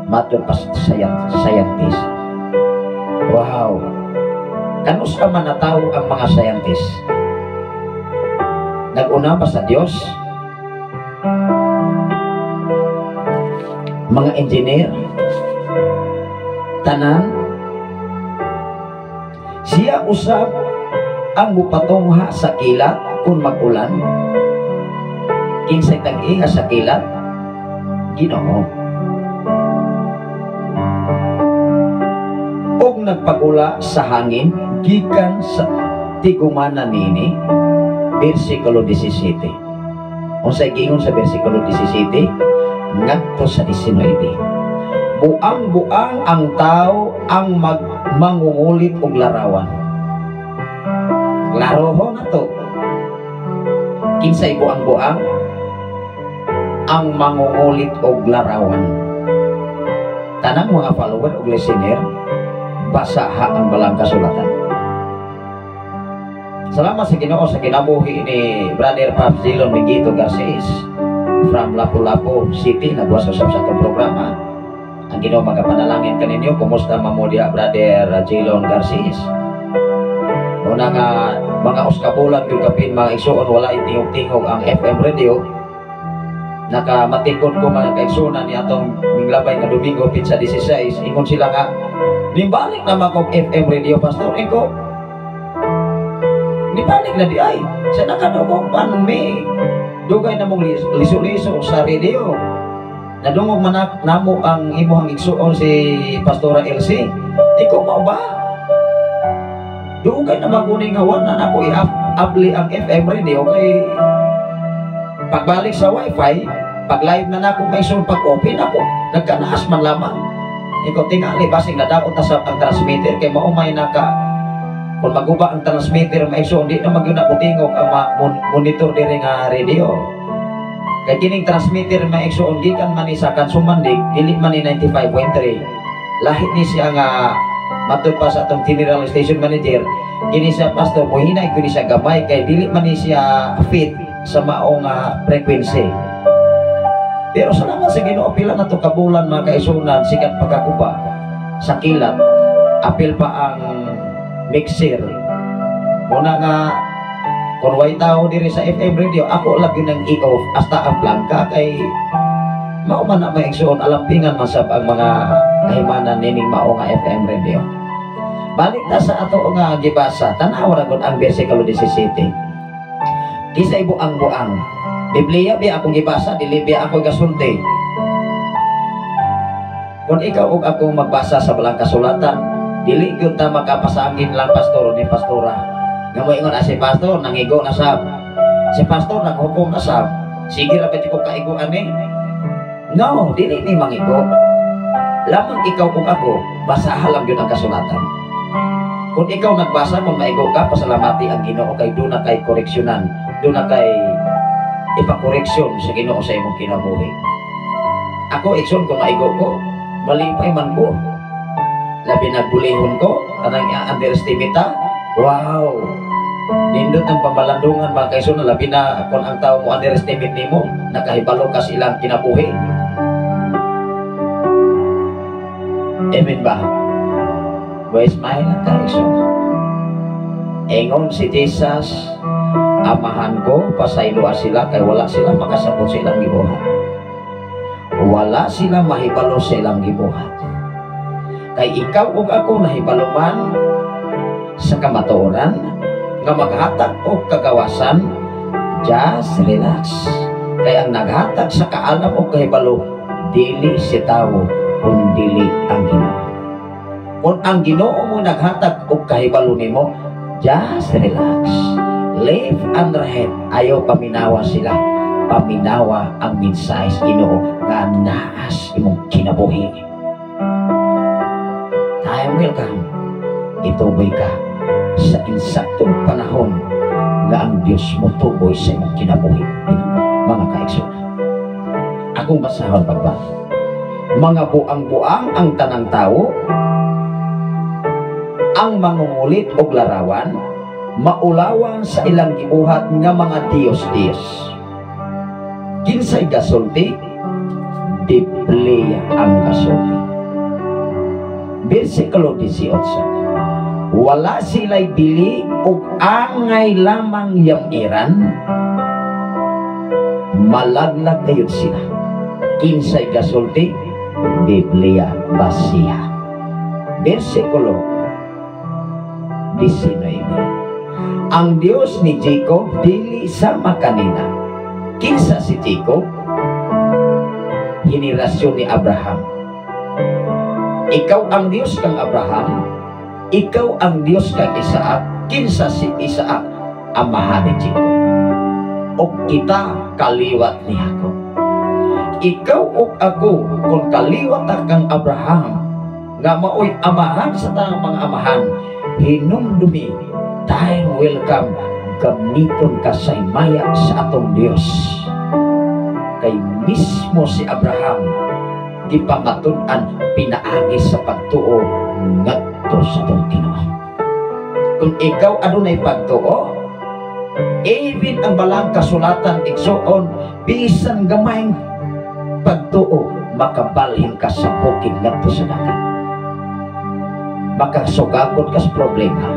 Matud pa sa scientist. Wow. Kanus ka man natawo ang mga scientist? Nag-una pa sa Dios? Mga engineer, tanan, siya usab ang mupatungha sa kilat kung mag-ulan. Kinsay tag-iya sa kilat? Ginoo. Og nagpagula sa hangin gikan sa tigumana nini. Versikulo 17. Unsay giingon sa versikulo 17 ngadto sa 19? Buang-buang ang tao ang mangungulit og larawan. Klaroho na to. Kinsay buang-buang? Ang mangungulit og larawan. Tanang mga follower og listener, basaha ang balang kasulatan. Salamat sa Ginoo sa kinabuhi ni Brother Pops Dillon Miguito Garces from Lapu-Lapu City. Nagwas usab sa atong programa. Ang Ginoo magapanalangin kaninyo. Kumusta mamudya, Brother Jilon Garces? Una nga mga uskabulan yung kapin mga igsuon, wala itingog-tingog ang FM radio. Nakamatikon ko mga kaigsuonan ni atong minglabay nga Domingo pitsa 16, ingon sila nga nimbalik naman kog FM radio, pastor. Inko nibalik na di ay sa nakadungog man may dugay na mong liso-liso sa radio. Nadungog man namo ang imuhang igsuon si Pastora Elsie. Ikaw mao ba? Dugay na maguni nga wala na ako i-abli ang FM radio kay pagbalik sa wifi, pag live na nako kay so pag open ako, nagkanaas man lamang. Ikaw tingali basig nadaot na sa ang transmitter kay mao may naka kung maguba ang transmitter maigsoon di na magyud na kutingog ang monitor diri nga radio. Kay kining transmitter maigsoon gikan man ni sa Kansumandig, dili man ni 95.3. Lahi ni siya nga matud pa sa atong general station manager, kini siya pastor mohinay kini siya gamay kay dili man ni siya fit sa maong frequency. Pero salamat sa Ginoo, pila na to kabulan mga kaisunan sikat pagkakuba sa kilat, apil pa ang mixer. Muna nga kung way tao diri sa FM radio, ako lang yun ang i-off hasta ang plangka kay mao man na maigsoon alampingan man sab ang mga kahimanan nining mao nga FM radio. Balik ta sa ato nga gibasa, tan-aw ra gud ang bersikulo 17. Kisay buang-buang. Biblia biya akong gibasa, dili biya ako gasulti. Kung ikaw ug ako magbasa sa balang kasulatan, dili gyud ta makapasangin lang pastor ni pastora. Nga moingon si pastor nangigo na sab. Si pastor naghukom na sab. Sige ra ba ko kaigo ani? No, dili ni mangigo. Lamang ikaw ug ako, basaha lang gyud ang kasulatan. Kung ikaw nagbasa, kung maigo ka, pasalamati ang Ginoo kay duna kay koreksyonan, duna kay ipakoreksyon sa Ginoo sa imong kinabuhi. Ako igsoon kung maigo ko, malipay man ko. Labi na gulihon ko, kanang i-underestimate ta. Wow! Nindot ang pamalandungan mga kaigsoon, labi na kung ang tao mo underestimate nimo, nakahibalo ka sa ilang kinabuhi. Amen ba? Well, smile ang kaigsoon. Ingon si Jesus, amahan ko, pasayloa sila kay wala sila makasabot sa ilang gibuhat. Wala sila mahibalo sa ilang gibuhat. Kay ikaw ug ako nahibalo man sa kamatuoran nga maghatag og kagawasan, just relax. Kay ang naghatag sa kaalam og kahibalo, dili si tawo kun dili ang Ginoo. Kung ang Ginoo mo naghatag og kahibalo nimo, just relax. Live and right. Ayaw paminawa sila. Paminawa ang mensahe sa Ginoo nga naas imong kinabuhi. Time will come. Ituboy ka sa insaktong panahon nga ang Dios motuboy sa imong kinabuhi, mga kaigsoon. Akong basahon pagbasa. Mga buang-buang ang tanang tao, ang mangungulit og larawan, maulawan sa ilang gibuhat nga mga diyos-diyos. Kinsay gasulti? Biblia ang gasulti. Versikulo 18. Wala sila'y bili ug angay lamang yamiran, malaglag gayud sila. Kinsay gasulti? Biblia basiha. Versikulo 19. Ang Dios ni Jacob dili sama kanina. Kinsa si Jacob? Henerasyon ni Abraham. Ikaw ang Dios kang Abraham, ikaw ang Dios kang Isaac. Kinsa si Isaac? Amahan ni Jacob. O kita kaliwat ni Jacob. Ikaw o ako kung kaliwat kang Abraham nga maoy amahan sa tanang mga amahan, hinumdumi, time will come, gamiton ka sa himaya sa atong Dios. Kay mismo si Abraham gipamatud-an pinaagi sa pagtuo ngadto sa atong Ginoo. Kung ikaw adunay pagtuo, even ang balang kasulatan igsuon, bisan gamayng pagtuo, makabalhin ka sa bukid ngadto sa dagat. Makasugakot ka sa problema,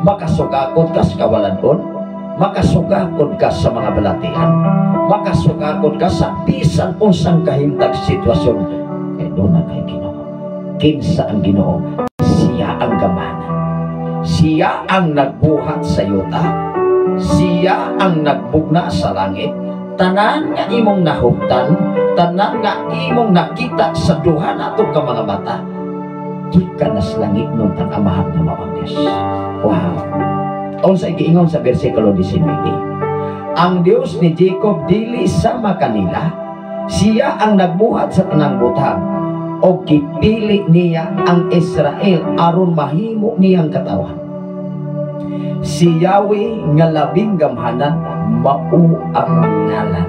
makasugakot ka sa kawalan-on, makasugakot ka sa mga balatian, makasugakot ka sa bisan unsang kahimtang sitwasyon. Kay doon na kay Ginoo. Kinsa ang Ginoo? Siya ang gamana. Siya ang nagbuhat sa yuta. Siya ang nagbugna sa langit. Tanan nga imong nahuptan, tanan nga imong nakita sa duha nato ka mga mata, gikan na sa langit nung tag-amahan nga mao ang Dios. Wow. Unsa giingon sa bersikulo 19? Ang Dios ni Jacob dili sama kanila. Siya ang nagbuhat sa tanang butang o gipili niya ang Israel aron mahimo niyang katawan. Si Yahweh nga labing gamhanan mao ang ngalan.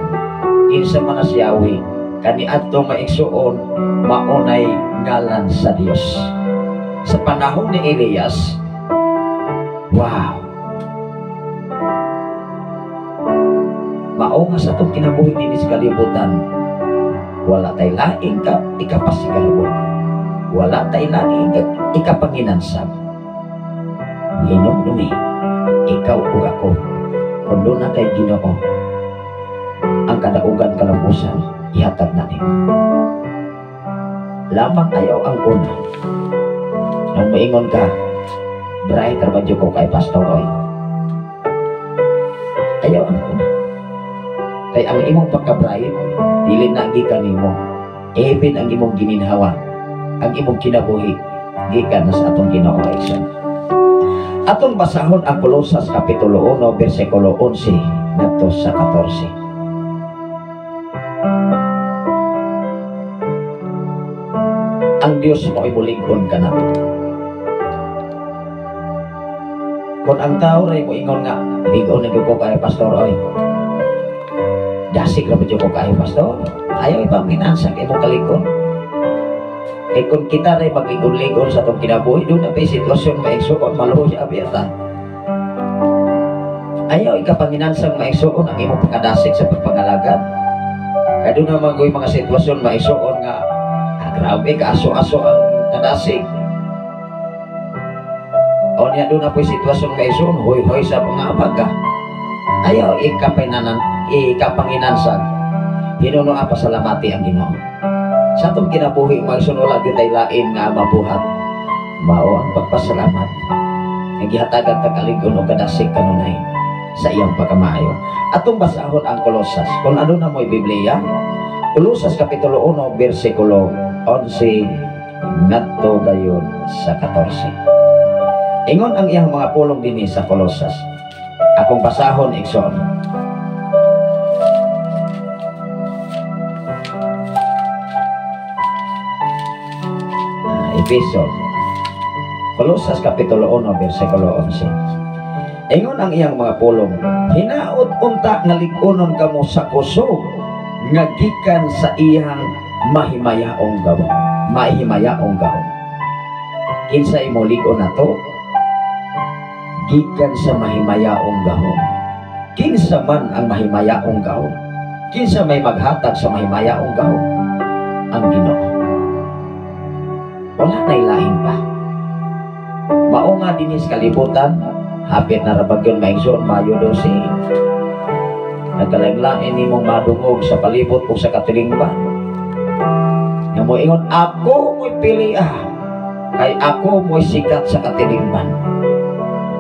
Kinsa man si Yahweh kaniadto maigsuon maunay ngalan sa Dios. Sa panahon ni Elias, wow, mao nga sa atong kinabuhi dinhi sa kalibutan, wala tay laing ka ikapasigarbo, wala tay laing ikapanginansab. Hinumdumi, ikaw ug ako, kun doon na kay Ginoo ang kadaugan kalabusan, ihatag na nimo. Lamang ayaw ang kuna. Nung maingon ka, bright ra ko kay Pastor Roy. Ayaw ang kuna. Kay ang imong pagka-bright, dili na gikan nimo. Even ang imong gininhawa, ang imong kinabuhi, gikan na sa atong Ginoo. Atong basahon ang Kolosas Kapitulo 1, versikulo 11 ngadto sa 14. Ang Dios mo ay mulig-on ka na. Kung ang tao ray mo ingon nga, ligon na ko kay Pastor Roy. Dasig ra ba ko kay Pastor? Ayaw ipaminansa kay imong kalikon. Kay kung kita ray magligon-ligon sa atong kinabuhi, doon na pa'y sitwasyon maigsuon, maluhoy abiyata. Ayaw ikapanginansang maigsuon ang imong pagkadasig sa pagpangalagad. Kaya doon naman ko'y mga sitwasyon maigsuon nga, grabe, kaaso-aso ang kadasig. O niya doon na po'y sitwasyon maigsuon, huy-huy sa mga abaga. Ayaw ikapanginansan. Hinuno ang pasalamati ang Ginoo. Sa atong kinabuhi, magsunod gyud tay lain nga mabuhat. Mao ang pagpasalamat. Nga gihatagan ta kalig-on o kadasig kanunay sa iyang pagkamaayo. Atong basahon ang Kolosas. Kung ano na mo'y Biblia, Kolosas Kapitulo 1, versikulo 11 ngadto gayon sa 14. Ingon ang iyang mga pulong dinhi sa Kolosas. Akong basahon igsoon. Efeso, Kolosas Kapitulo 1, versikulo 11. Ingon ang iyang mga pulong, "Hinaot unta nga lig-unon kamo sa kusog nga gikan sa iyang mahimayaong gahom." Mahimayaong gahom. Kinsa imo lig-on nato? Gikan sa mahimayaong gahom. Kinsa man ang mahimayaong gahom? Kinsa may maghatag sa mahimayaong gahom? Ang Ginoo. Wala na ilain pa. Mao nga dinhi sa kalibutan, hapit na ra bagyon, mga igsoon, Mayo 12. Nagkalain-lain nimong madungog sa palibot o sa katilingban. Nga mo ingon, "Ako mo'y pili ah, kay ako mo'y sikat sa katilingban.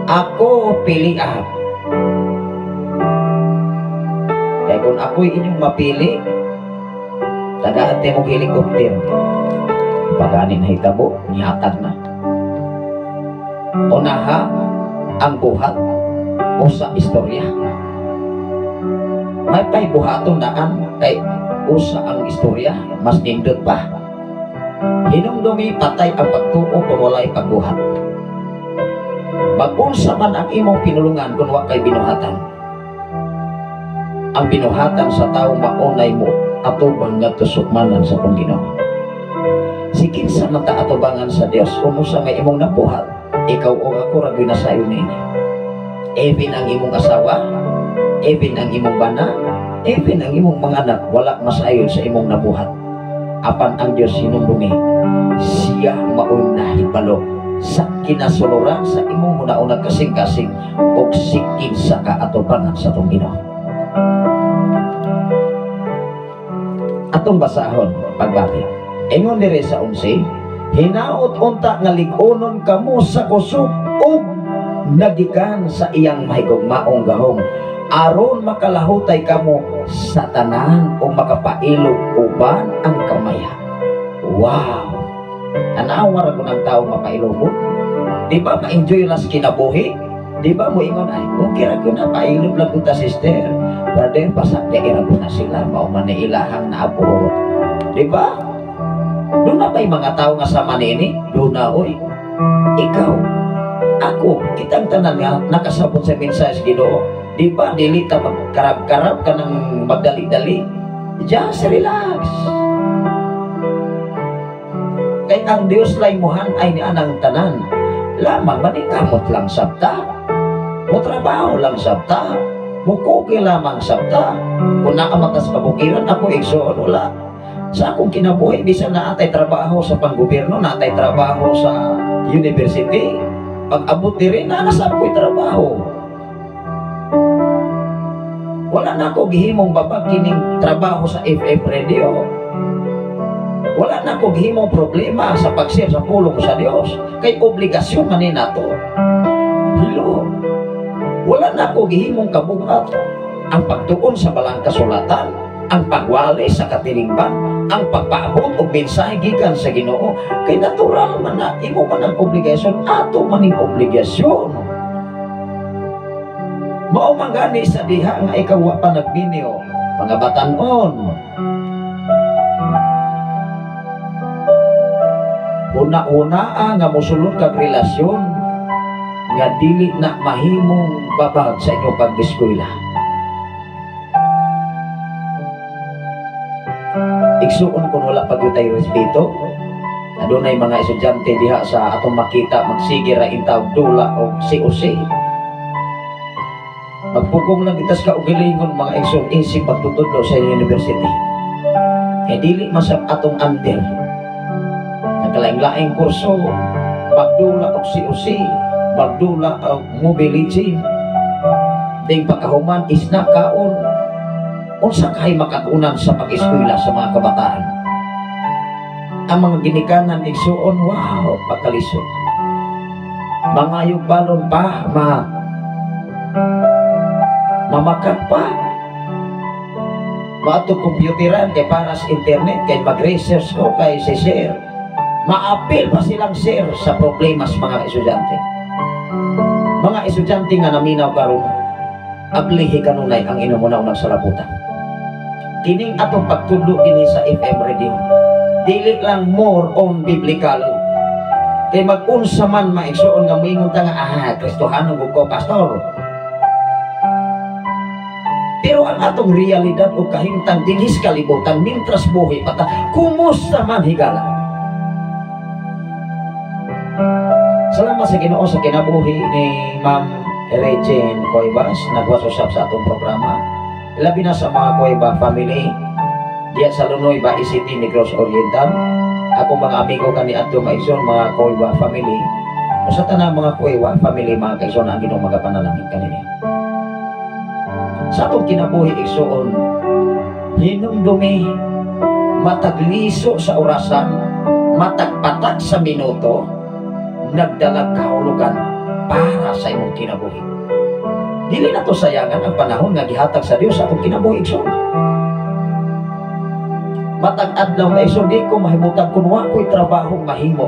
Ako pili ah. Kay kung ako'y inyong mapili, tagaan mong helicopter." Pagani na hitabo, nihatag na. Unaha ang buhat o sa istorya. May pay buhaton daan kay usa ang istorya, mas nindot pa. Hinumdumi, patay ang pagtuo kung walay pagbuhat. Mag-unsa man ang imong pinulungan kung wa kay binuhatan. Ang binuhatan sa tao maunay mo atubang ngadto sukmanan sa kong Ginoo. Si kinsa man ta atubangan sa Dios kung usa may imong nabuhat, ikaw o ako ra gyud nasayon niini. Even ang imong asawa, even ang imong bana, even ang imong mga anak, wala masayon sa imong nabuhat. Apan ang Dios, hinumdumi, siya maoy nahibalo sa kinasuluran sa imong una-una, kasing-kasing og si kinsa ka atubangan sa atong Ginoo. Atong basahon pagbati. Ingon diri sa 11, "Hinaot unta nga lig-unon kamo sa kusog ug nagikan sa iyang mahigugmaong gahom aron makalahutay kamo sa tanan o makapailog uban ang kamaya." Wow! Tanawa ra ang tao mapailogon. Di ba ma-enjoy lang sa kinabuhi? Di ba mo ingon, "Ay, okay ra ko na, pailog lang ta, sister. Brother, pasak di ra ko na sila, mao man ni ilahang naabo." Di ba? Doon na ba'y mga tao nga sama niini? Doon na, oy. Ikaw, ako, kitang tanan nga nakasabot sa mensahe sa Ginoo. Di ba, dili ta magkarab-karab ka ng magdali-dali? Just relax. Kay ang Dios lay muhan ay ni anang tanan. Lamang manikamot lang sabta. Mo trabaho lang sabta. Mukuki lamang sabta. Kung naamatas kabukiran, ako, igsoon, wala. Sa akong kinabuhi, bisan na atay trabaho sa panggobyerno, natay trabaho sa university, pag abot diri na nasa ako'y trabaho. Wala na ako gihimong babag kining trabaho sa FM radio. Wala na ako gihimong problema sa pag-share sa pulong sa Dios. Kay obligasyon man ni nato. Hello. Wala na ako gihimong kabugat ang pagtuon sa balang kasulatan, ang pagwali sa katilingban, ang pagpaabot og mensahe gikan sa Ginoo. Kay natural man na imo man ang obligasyon, ato man ning obligasyon. Mao man gani sa diha nga ikaw wa pa nagminyo, mga batan-on. Una-una nga mosulod kag relasyon nga dili na mahimong babag sa inyong pag-eskwela. Igsuon kung wala pa gyud tay respeto, adunay mga estudyante diha sa atong makita magsige ra intawg dula og COC. Magpugong lang kita sa kaugalingon, mga igsoon, isip pagtutudlo sa university. Kay dili masab atong under. Nagkalaing-laing kurso, magdula og COC, magdula og Mobile Legends. Ding pagkahuman isna kaon. Unsa kay makatunan sa pag-eskwela sa mga kabataan? Ang mga ginikanan, igsuon, wow, pagkalisod. Mangayog balon pa, mamakat pa. Maato computeran kay para sa internet, kay mag-research ko kay si sir. Maapil pa silang sir sa problema sa mga estudyante. Mga estudyante nga naminaw karon, ablihi kanunay ang inumunang nagsalabutan. Kining atong pagtudlo kini sa FM radio, dili lang more on biblical. Kay mag-unsa man maigsoon nga moingon ta nga, "Ah, Kristohano gud ko, pastor." Pero ang atong realidad o kahimtang dinhi sa kalibutan mintras buhi pa ta, kumusta man higala? Salamat sa Ginoo sa kinabuhi ni Ma'am Regine Cuevas, nagwas usab sa atong programa. Labi na sa mga Cueva family diya sa Lunoy, Bais City, Negros Oriental. Akong mga amigo kani adto maigsoon, mga Cueva family. Usa tanang mga Cueva family, mga kaigsoon, ang Ginoo magapanalangin kaninyo. Sa atong kinabuhi, igsoon, hinumdumi, matagliso sa orasan, matagpatak sa minuto, nagdalag kahulugan para sa imong kinabuhi. Dili na to sayangan ang panahon nga gihatag sa Dios sa atong kinabuhi, igsoon. Matag adlaw na, igsoon, di ko mahimutang kun wa ko'y trabahong mahimo.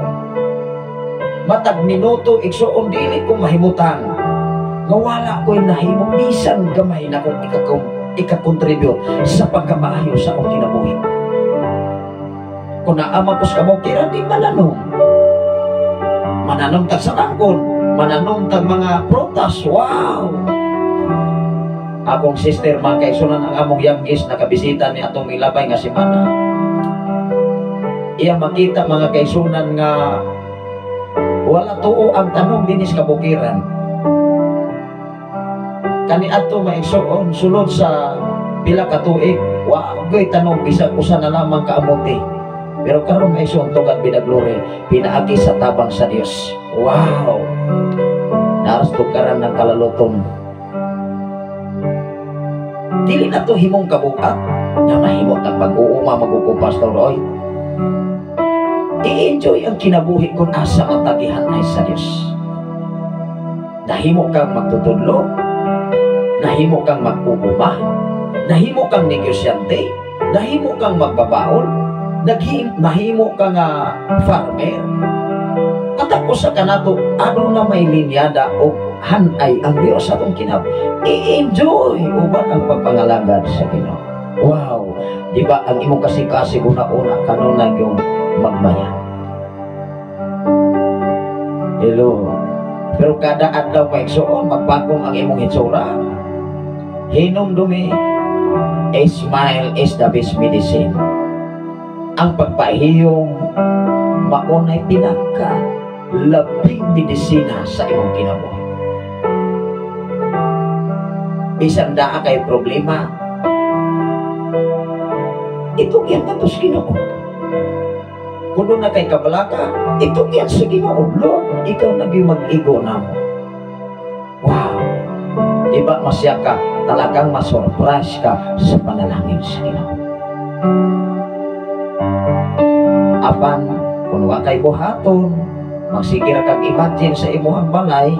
Matag minuto, igsoon, dili ko mahimutang nga wala ko'y nahimo bisan gamay na kong ikakontribute sa pagkamaayo sa akong kinabuhi. Kung naama ko sa kabukiran, di mananom. Mananom tag sa rangkon, mananom tag mga prutas, wow! Akong sister, mga kaigsunan, ang among youngest, nakabisita ni atong milabay nga semana. Iya makita, mga kaigsunan, nga wala tuo ang tanom dinis kabukiran. Kani adto, maigsoon, sulod sa pila ka tuig, wa goy tanom bisag usa na lamang ka amote. Pero karon, maigsoon, to God be the glory, pinaagi sa tabang sa Dios. Wow! Naras tukaran ng kalaluton. Dili na to himong kabukat na mahimot ang pag-uuma maguko, Pastor Roy. I-enjoy ang kinabuhi kung asa ang tagihan ay sa Dios. Nahimo kang magtutudlo, nahimo kang mag-uuma, nahimo kang negosyante, nahimo kang magbabaol, nahimo kang farmer. Katapos sa kanato, ano na may linyada o hanay ang Dios sa atong kinab. I-enjoy uban ang pagpangalagad sa Ginoo. Wow! Di ba ang imong kasing-kasing una-una kanunay yung magmaya? Hello. Pero kada adlaw pa, igsoon, magbagong ang imong hitsura. Hinumdumi, a smile is the best medicine. Ang pagpahiyong maunay pinaka labing medisina sa imong kinabuhi. Bisan daa kay problema, itugyan ka to sa Ginoo. Kung na kay kabalaka, itugyan sa Ginoo. Lord, ikaw na gyud mag-igo namo. Wow! Di ba masya ka, talagang masurprise ka sa panalangin sa Ginoo. Apan, kung wa kay buhaton, magsigir kag imagine sa imuhang balay,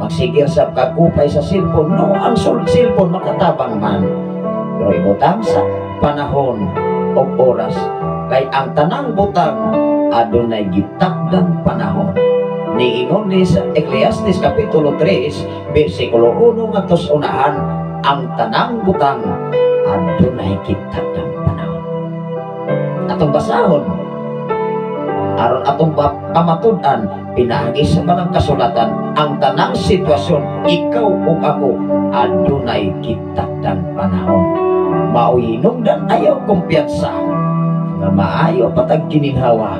magsigir sa kagupay sa cellphone. No, ang cellphone makatabang man. Pero ibutang sa panahon o oras, kay ang tanang butang adunay gitakdang panahon. Niingon ni sa Ecclesiastes Kapitulo 3, versikulo 1 ngadto sa unahan, ang tanang butang adunay gitakdang panahon. Atong basahon, aron atong pamatud-an, pinaagi sa mga kasulatan, ang tanang sitwasyon, ikaw ug ako, adunay gitakdang panahon. Maoy hinungdan ayaw kumpiyansa nga maayo patag gininhawa,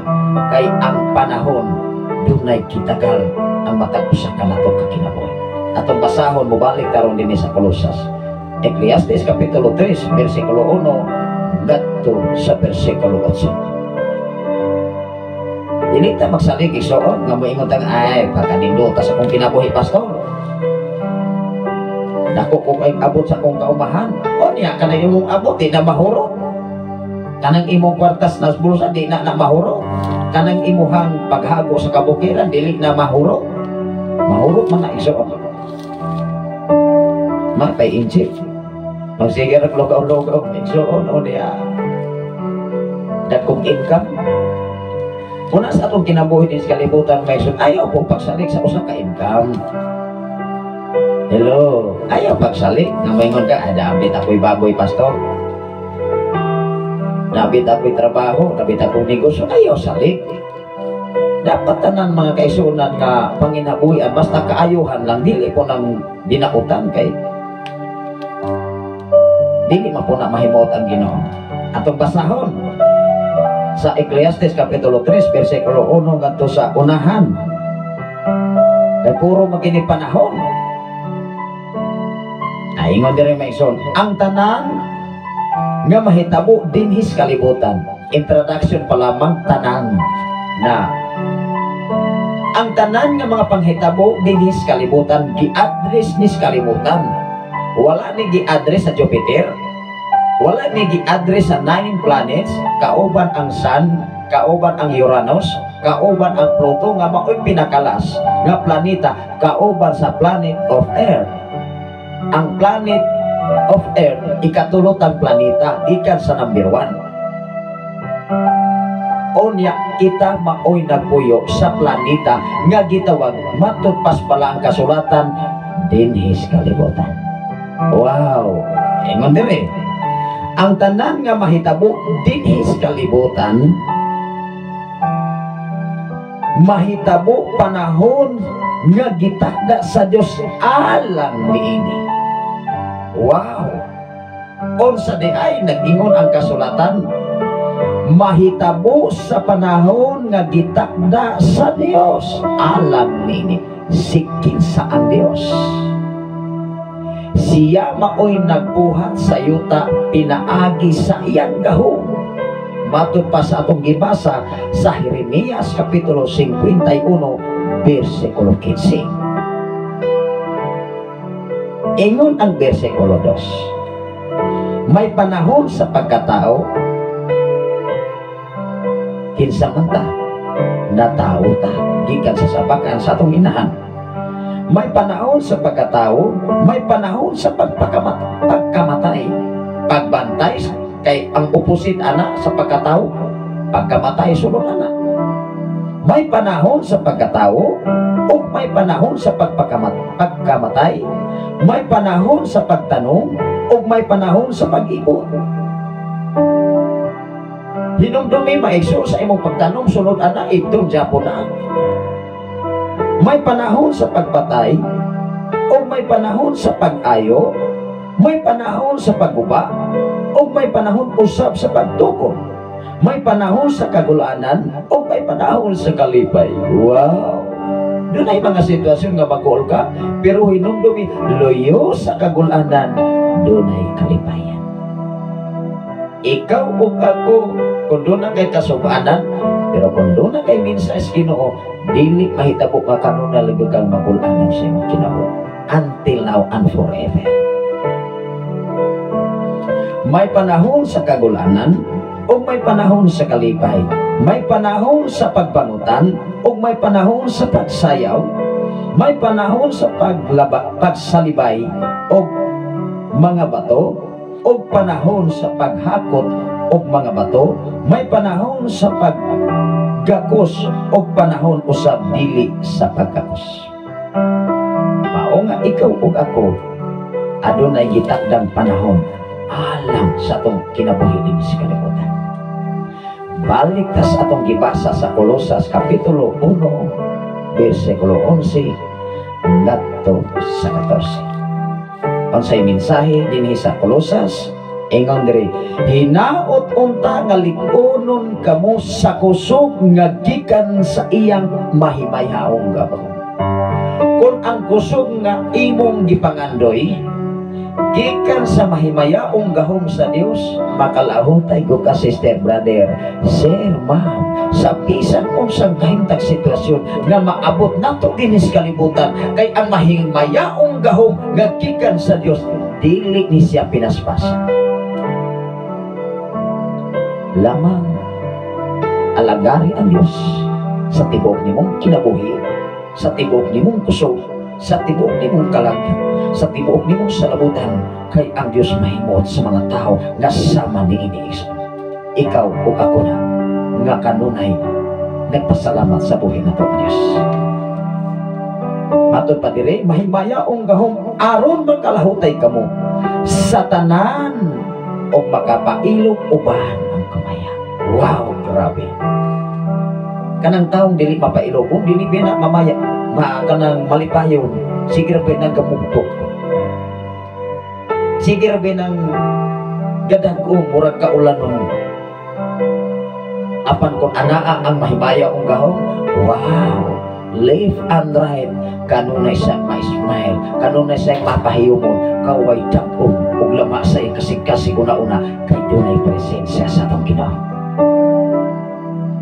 kay ang panahon dunay kitagal ang matag usa ka nato ka kinabuhi. Atong basahon, mobalik karon dinhi sa Colosas. Ecclesiastes Kapitulo 3, versikulo 1 ngadto sa versikulo 8. Dili ta magsalig, igsoon, nga moingon tang ay pagkanindot sa akong kinabuhi, pastor. Dako ko kay abot sa akong kaumahan. O niya kanang imong abot di na mahurot. Kanang imong kwartas na bulsa di na na mahurot. Kanang imuhang paghago sa kabukiran dili na mahurot. Mahurot man na, igsoon. Mapay inchik. Magsigir ang lugaw-lugaw, igsoon, o niya. Dakong income. Una sa atong kinabuhi din sa kalibutan, may sun, ayaw po pagsalig sa usa ka income. Hello, ayaw pagsalig. Nang maingon ka, ay, naabit ako'y baboy, pastor. Naabit ako'y trabaho, naabit ako'y negosyo, ayaw salik. Dapat tanan mga kaisunan nga panginabuhian, basta kaayuhan lang, dili ko nang dinautan kay Dili man po na mahimuot ang Ginoo. Atong basahon sa Ecclesiastes Kapitulo 3, versikulo 1 ngadto sa unahan. Kay puro magini panahon. Ay, ingon diri, mga igsoon, ang tanan nga mahitabo dinhi sa kalibutan. Introduction pa lamang, tanan na. Ang tanan nga mga panghitabo dinhi sa kalibutan, gi-address ni sa kalibutan. Wala ni gi-address sa Jupiter, wala ni gi-address sa nine planets, kauban ang Sun, kauban ang Uranus, kauban ang Pluto nga mao'y pinakalas nga planeta kauban sa planet of Earth. Ang planet of Earth, ikatulo tang planeta gikan sa number 1. Unya, kita maoy nagpuyo sa planeta nga gitawag, matud pas pala ang kasulatan, dinhi sa kalibutan. Wow! Ingon diri, ang tanan nga mahitabo dinhi sa kalibutan mahitabo panahon nga gitakda sa Dios alang niini. Wow! Unsa di ay nag-ingon ang kasulatan? Mahitabo sa panahon nga gitakda sa Dios alang niini. Sikin sa ang Dios? Siya maoy nagbuhat sa yuta pinaagi sa iyang gahom. Matud pa sa atong gibasa sa Jeremias Kapitulo 51 versikulo 15. Ingon ang versikulo 2. May panahon sa pagkatao. Kinsa man ta, natao ta gikan sa sabakan sa atong inahan. May panahon sa pagkatao, may panahon sa pagkamatay. Pagbantay kay ang opposite ana sa pagkatao, pagkamatay sulod ana. May panahon sa pagkatao o may panahon sa pagkamatay. May panahon sa pagtanom o may panahon sa pag-ibon. Hinumdumi, mga igsoon, sa imong pagtanom, sulod ana, ibton japon na. May panahon sa pagpatay o may panahon sa pag-ayo, may panahon sa pagguba o may panahon usab sa pagtukod. May panahon sa kagulanan o may panahon sa kalipay. Wow! Dunay mga sitwasyon nga maguol ka, pero hinumdumi, luyo sa kagulanan, dunay kalipayan. Ikaw ug ako, kung duna kay kasubanan, pero kung duna kay mensahe sa Ginoo, dili mahitabo ka kanunay lagi kang magulanan sa imong kinabuhi. Until now and forever. May panahon sa kagulanan o may panahon sa kalipay. May panahon sa pagbanutan o may panahon sa pagsayaw. May panahon sa pagsalibay o mga bato o panahon sa paghakot og mga bato. May panahon sa paggakos o panahon usab dili sa pagkakos. Mao nga ikaw ug ako adunay gitakdang panahon alang sa atong kinabuhi dinhi sa kalibutan. Balik ta sa atong gibasa sa Kolosas Kapitulo 1 versikulo 11 ngadto sa 14. Unsay mensahe dinhi sa Kolosas? Ingon diri, hinaot unta nga lig-onon kamo sa kusog nga gikan sa iyang mahimayaong gahom. Kung ang kusog nga imong gipangandoy gikan sa mahimayaong gahom sa Dios, makalahutay ko ka, sister, brother, sir, ma'am, sa bisan unsang kahimtang sitwasyon nga maabot nato dinhi sa kalibutan, kay ang mahimayaong gahom nga gikan sa Dios, dili ni siya pinaspasan. Lamang alagari ang Dios sa tibuok nimong kinabuhi, sa tibuok nimong kusog, sa tibuok nimong kalag, sa tibuok nimong salabutan, kay ang Dios mahimuot sa mga tao nga sama niini. Ikaw ug ako na nga kanunay nagpasalamat sa buhi nato ang Dios. Matod pa dire, mahimayaong gahom aron makalahutay kamo sa tanan o makapailog uban ang kamaya. Wow, grabe. Kanang taong dili mapailog, kung dili ba na mamaya, ma kanang malipayon, sige ra ba nang gamugtok. Sige ra ba nang Gadag-o, murag kaulanon. Apan kung anaa ang mahibayaw ang gahom, wow, left and right, kanunay sa ma-smile, kanunay sa mapahiyumon, kaway dag-om, ug lama sa iyang kasing-kasing una-una, kay dunay presensya sa atong Ginoo.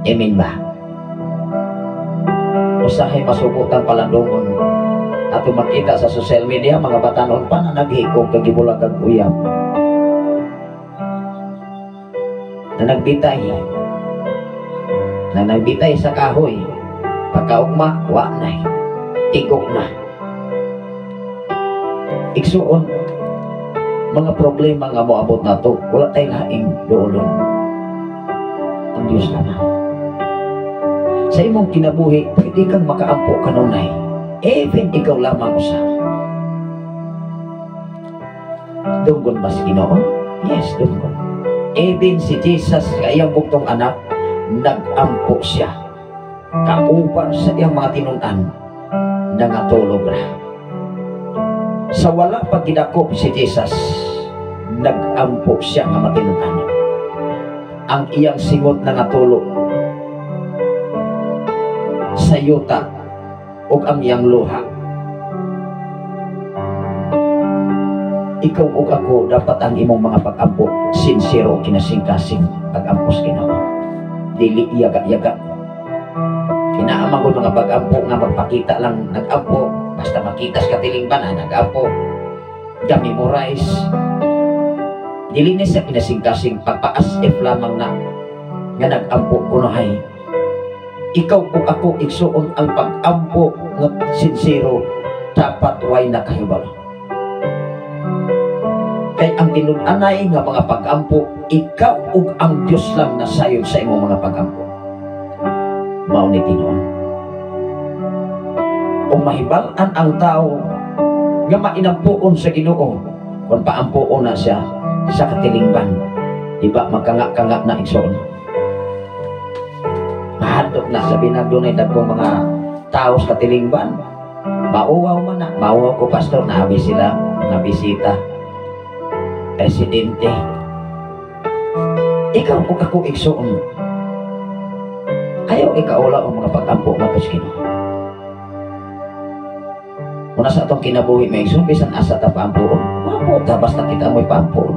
Amen ba? Usahay masubutan palandungon ato makita sa social media mga batanon pa na naghikog kag gibulag kag uyab na nagbitay sa kahoy, pagkaugma wa na, tigok na. Igsuon, mga problema nga moabot nato, wala tay laing duolon, ang Dios lamang. Sa imong kinabuhi, pwede kang makaampo kanunay, even ikaw lamang usa. Dunggon ba si Ginoo? Yes, dunggon. Even si Jesus, kayang buktong anak, nag-ampo siya. Kauban sa iyang mga tinun-an, nangatulog ra. Sa wala pa gidakop si Jesus, nag-ampo siya nga matinun-an. Ang iyang singot nangatulog sa yuta ug ang iyang luha. Ikaw ug ako, dapat ang imong mga pag-ampo sincero, kinasingkasing pag-ampo sa Ginoo. Dili yaga-yaga. Kinaamang mga pag-ampo nga magpakita lang nag-ampo, basta makita sa katilingban ha, nag-ampo, ga-memorize. Dili ni sa kinasingkasing pagpaas if lamang na nga nag-ampo kunohay. Ikaw ug ako igsuon ang pag-ampo nga sincero, dapat way nakahibalo. Kay ang tinun-anay nga mga pag-ampo, ikaw ug ang Dios lang nasayod sa imong mga pag-ampo. Mao ni tinuod. Ug mahibal-an ang tao nga mainampuon sa Ginoo, kung paampuon na siya sa katilingban, di ba magkanga-kanga na igsoon? Mahadlok na sabi na dunay dagkong mga tao sa katilingban. Mauwaw man na, mauwaw ko pastor, nabi sila mga bisita. Presidente. Ikaw ug ako igsoon, ayaw ikaula ang mga pag-ampo nga sa Ginoo. Una sa atong kinabuhi may igsoon, bisan asa ta paampoon, mampo ta basta kita mo'y paampoon.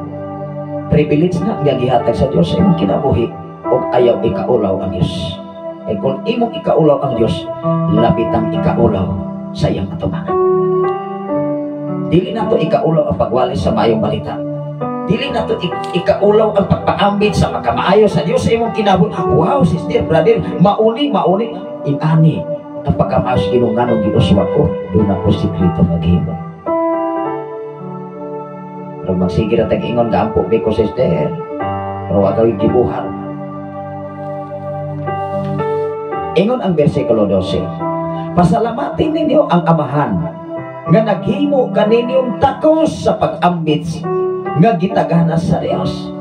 Privilege na nga gihatag sa Dios sa imong kinabuhi ug ayaw ikaulaw ang Dios. Kay kung imong ikaulaw ang Dios, lapitang ikaulaw sa iyang atubangan. Dili nato ikaulaw ang pagwali sa maayong balita. Dili nato ikaulaw ang pagpaambit sa pagkamaayo sa Dios sa imong kinabuhi. Wow, sister, brother, mauni, mauni, inani ang pagkamaayo sa Ginoo nganong giuswa ko, doon ako sikreto maghimo. Pero magsige ra tag ingon gaampo ko sister, pero wa gawin gibuhat. Ingon ang bersikulo 12, pasalamatin ninyo ang Amahan nga naghimo kaninyong takos sa pag-ambit nga gitagana sa Dios.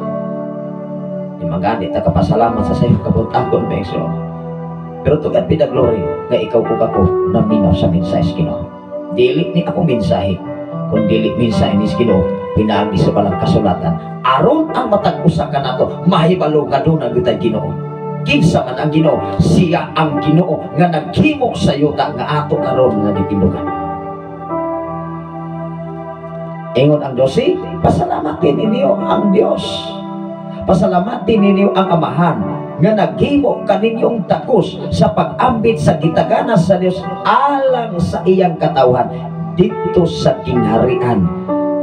Di magani ta kapasalamat sa sayo kabut-angon beso. Pero to God be the glory nga ikaw ug ako naminaw sa mensahe sa Ginoo. Dili ni ako mensahe, kun dili mensahe ni Ginoo pinaagi sa balang kasulatan. Aron ang matag usa kanato mahibalo nga duna gyud Ginoo. Kinsa man ang Ginoo, siya ang Ginoo nga naghimo sa yuta nga ato karon nga gitindugan. Ingon ang 12, pasalamatin ninyo ang Dios. Pasalamatin ninyo ang Amahan nga naghimo kaninyong takos sa pag-ambit sa gitagana sa Dios alang sa iyang katawhan dito sa gingharian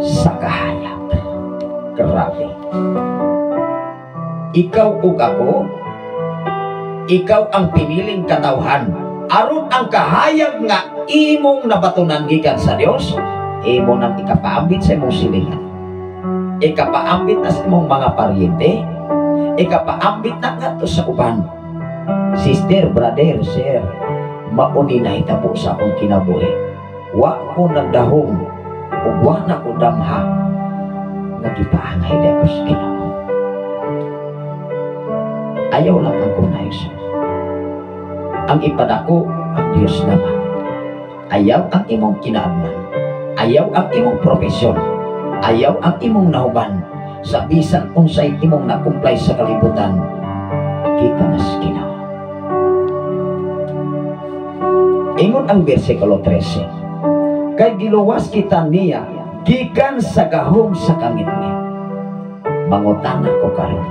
sa kahayag. Grabe. Ikaw ug ako, ikaw ang piniling katawhan aron ang kahayag nga imong nabatunan gikan sa Dios, imo nang ikapaambit sa imong silingan, ikapaambit na sa imong mga paryente, ikapaambit na ngadto sa uban. Sister, brother, sir, mauni na hitabo sa akong kinabuhi. Wa ko nagdahom ug wa na ko damha nga gipaangay di ako sa Ginoo. Ayaw lang ang kunay. Ang ipadako ang Dios naman. Ayaw ang imong kinaadman. Ayaw ang imong profesyon. Ayaw ang imong nahuban. Sa bisan unsay imong na-comply sa kalibutan, gikan sa Ginoo. Ingon ang bersikulo 13, kay giluwas kita niya gikan sa gahom sa kangitngit. Mangutana ko karon,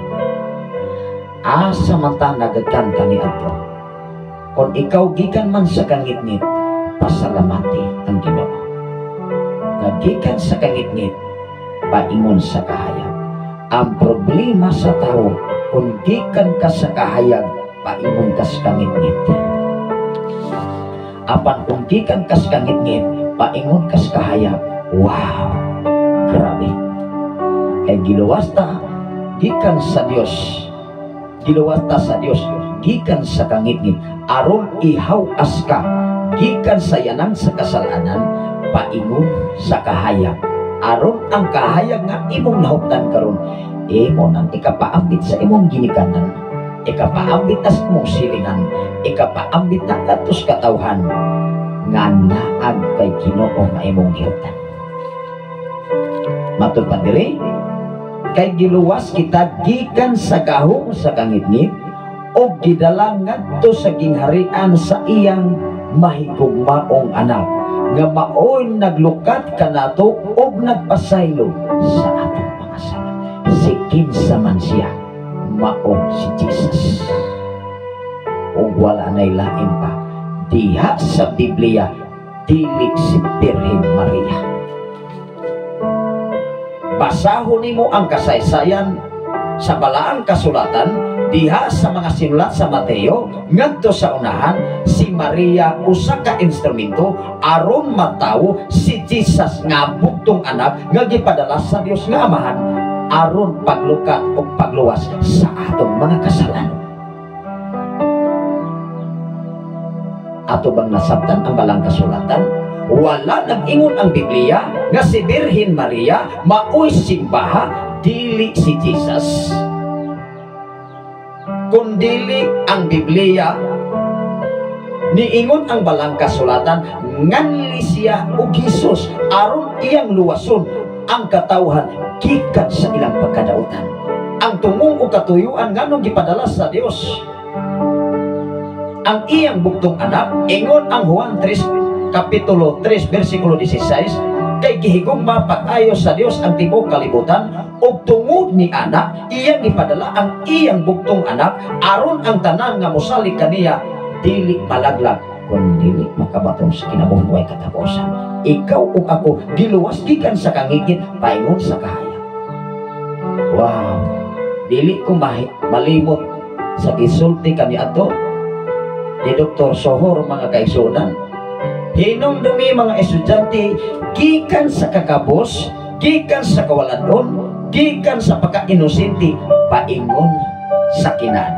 asa man ta nagakan kaniadto? Kung ikaw gikan man sa kangitngit, pasalamati ang Ginoo. Nga gikan sa kangitngit, paingon sa kahayag. Ang problema sa tao, kung gikan ka sa kahayag, paingon ka sa kangitngit. Apan kung gikan ka sa kangitngit, paingon ka sa kahayag, wow, grabe. Kay giluwas ta gikan sa Dios, giluwas ta sa Dios gikan sa kangitngit, aron ihaw-as ka gikan sa yanang sa kasalanan, paingon sa kahayag. Aron ang kahayag nga imong nahuptan karon, imo nang ikapaambit sa imong ginikanan, ikapaambit sa imong silingan, ikapaambit na kadtos katawhan nga naag kay Ginoo nga imong gihuptan. Matud pa diri, kay giluwas kita gikan sa gahom sa kangitngit ug gidala ngadto sa gingharian sa iyang mahigugmaong anak, nga maoy naglukat kanato ug nagpasaylo sa atong mga sala. Si kinsa man siya, mao si Jesus. Ug wala nay lain pa diha sa Biblia, dili si Birhen Maria. Basahon nimo ang kasaysayan sa balaang kasulatan diha sa mga sinulat sa Mateo ngadto sa unahan, si Maria usa ka instrumento aron matawo si Jesus nga bugtong anak nga gipadala sa Dios nga Amahan aron paglukat o pagluwas sa atong mga kasalanan. Ato bang nasabtan ang balang kasulatan? Wala nag-ingon ang Biblia nga si Birhen Maria maoy simbaha, dili si Jesus. Kung dili ang Biblia, niingon ang balang kasulatan nganli siya og Jesus aron iyang luwason ang katawhan gikan sa ilang pagkadautan. Ang tungong o katuyuan nganong gipadala sa Dios ang iyang bugtong anak, ingon ang Juan 3 Kapitulo 3 versikulo 16, kay gihigugma pag-ayo sa Dios ang tibuok kalibutan ug tungod ni anak iyang gipadala ang iyang bugtong anak aron ang tanan nga mosalig kaniya dili malaglag kun dili makabaton sa kinabuhi way katapusan. Ikaw ug ako giluwas gikan sa kangitngit paingon sa kahayag. Wow, dili ko malimot sa gisulti kaniadto ni Dr. Sohor, mga kaigsuonan. Hinumdumi mga estudyante, gikan sa kakabos, gikan sa kawaladon, gikan sa pagka-inosente, paingon sa kinan.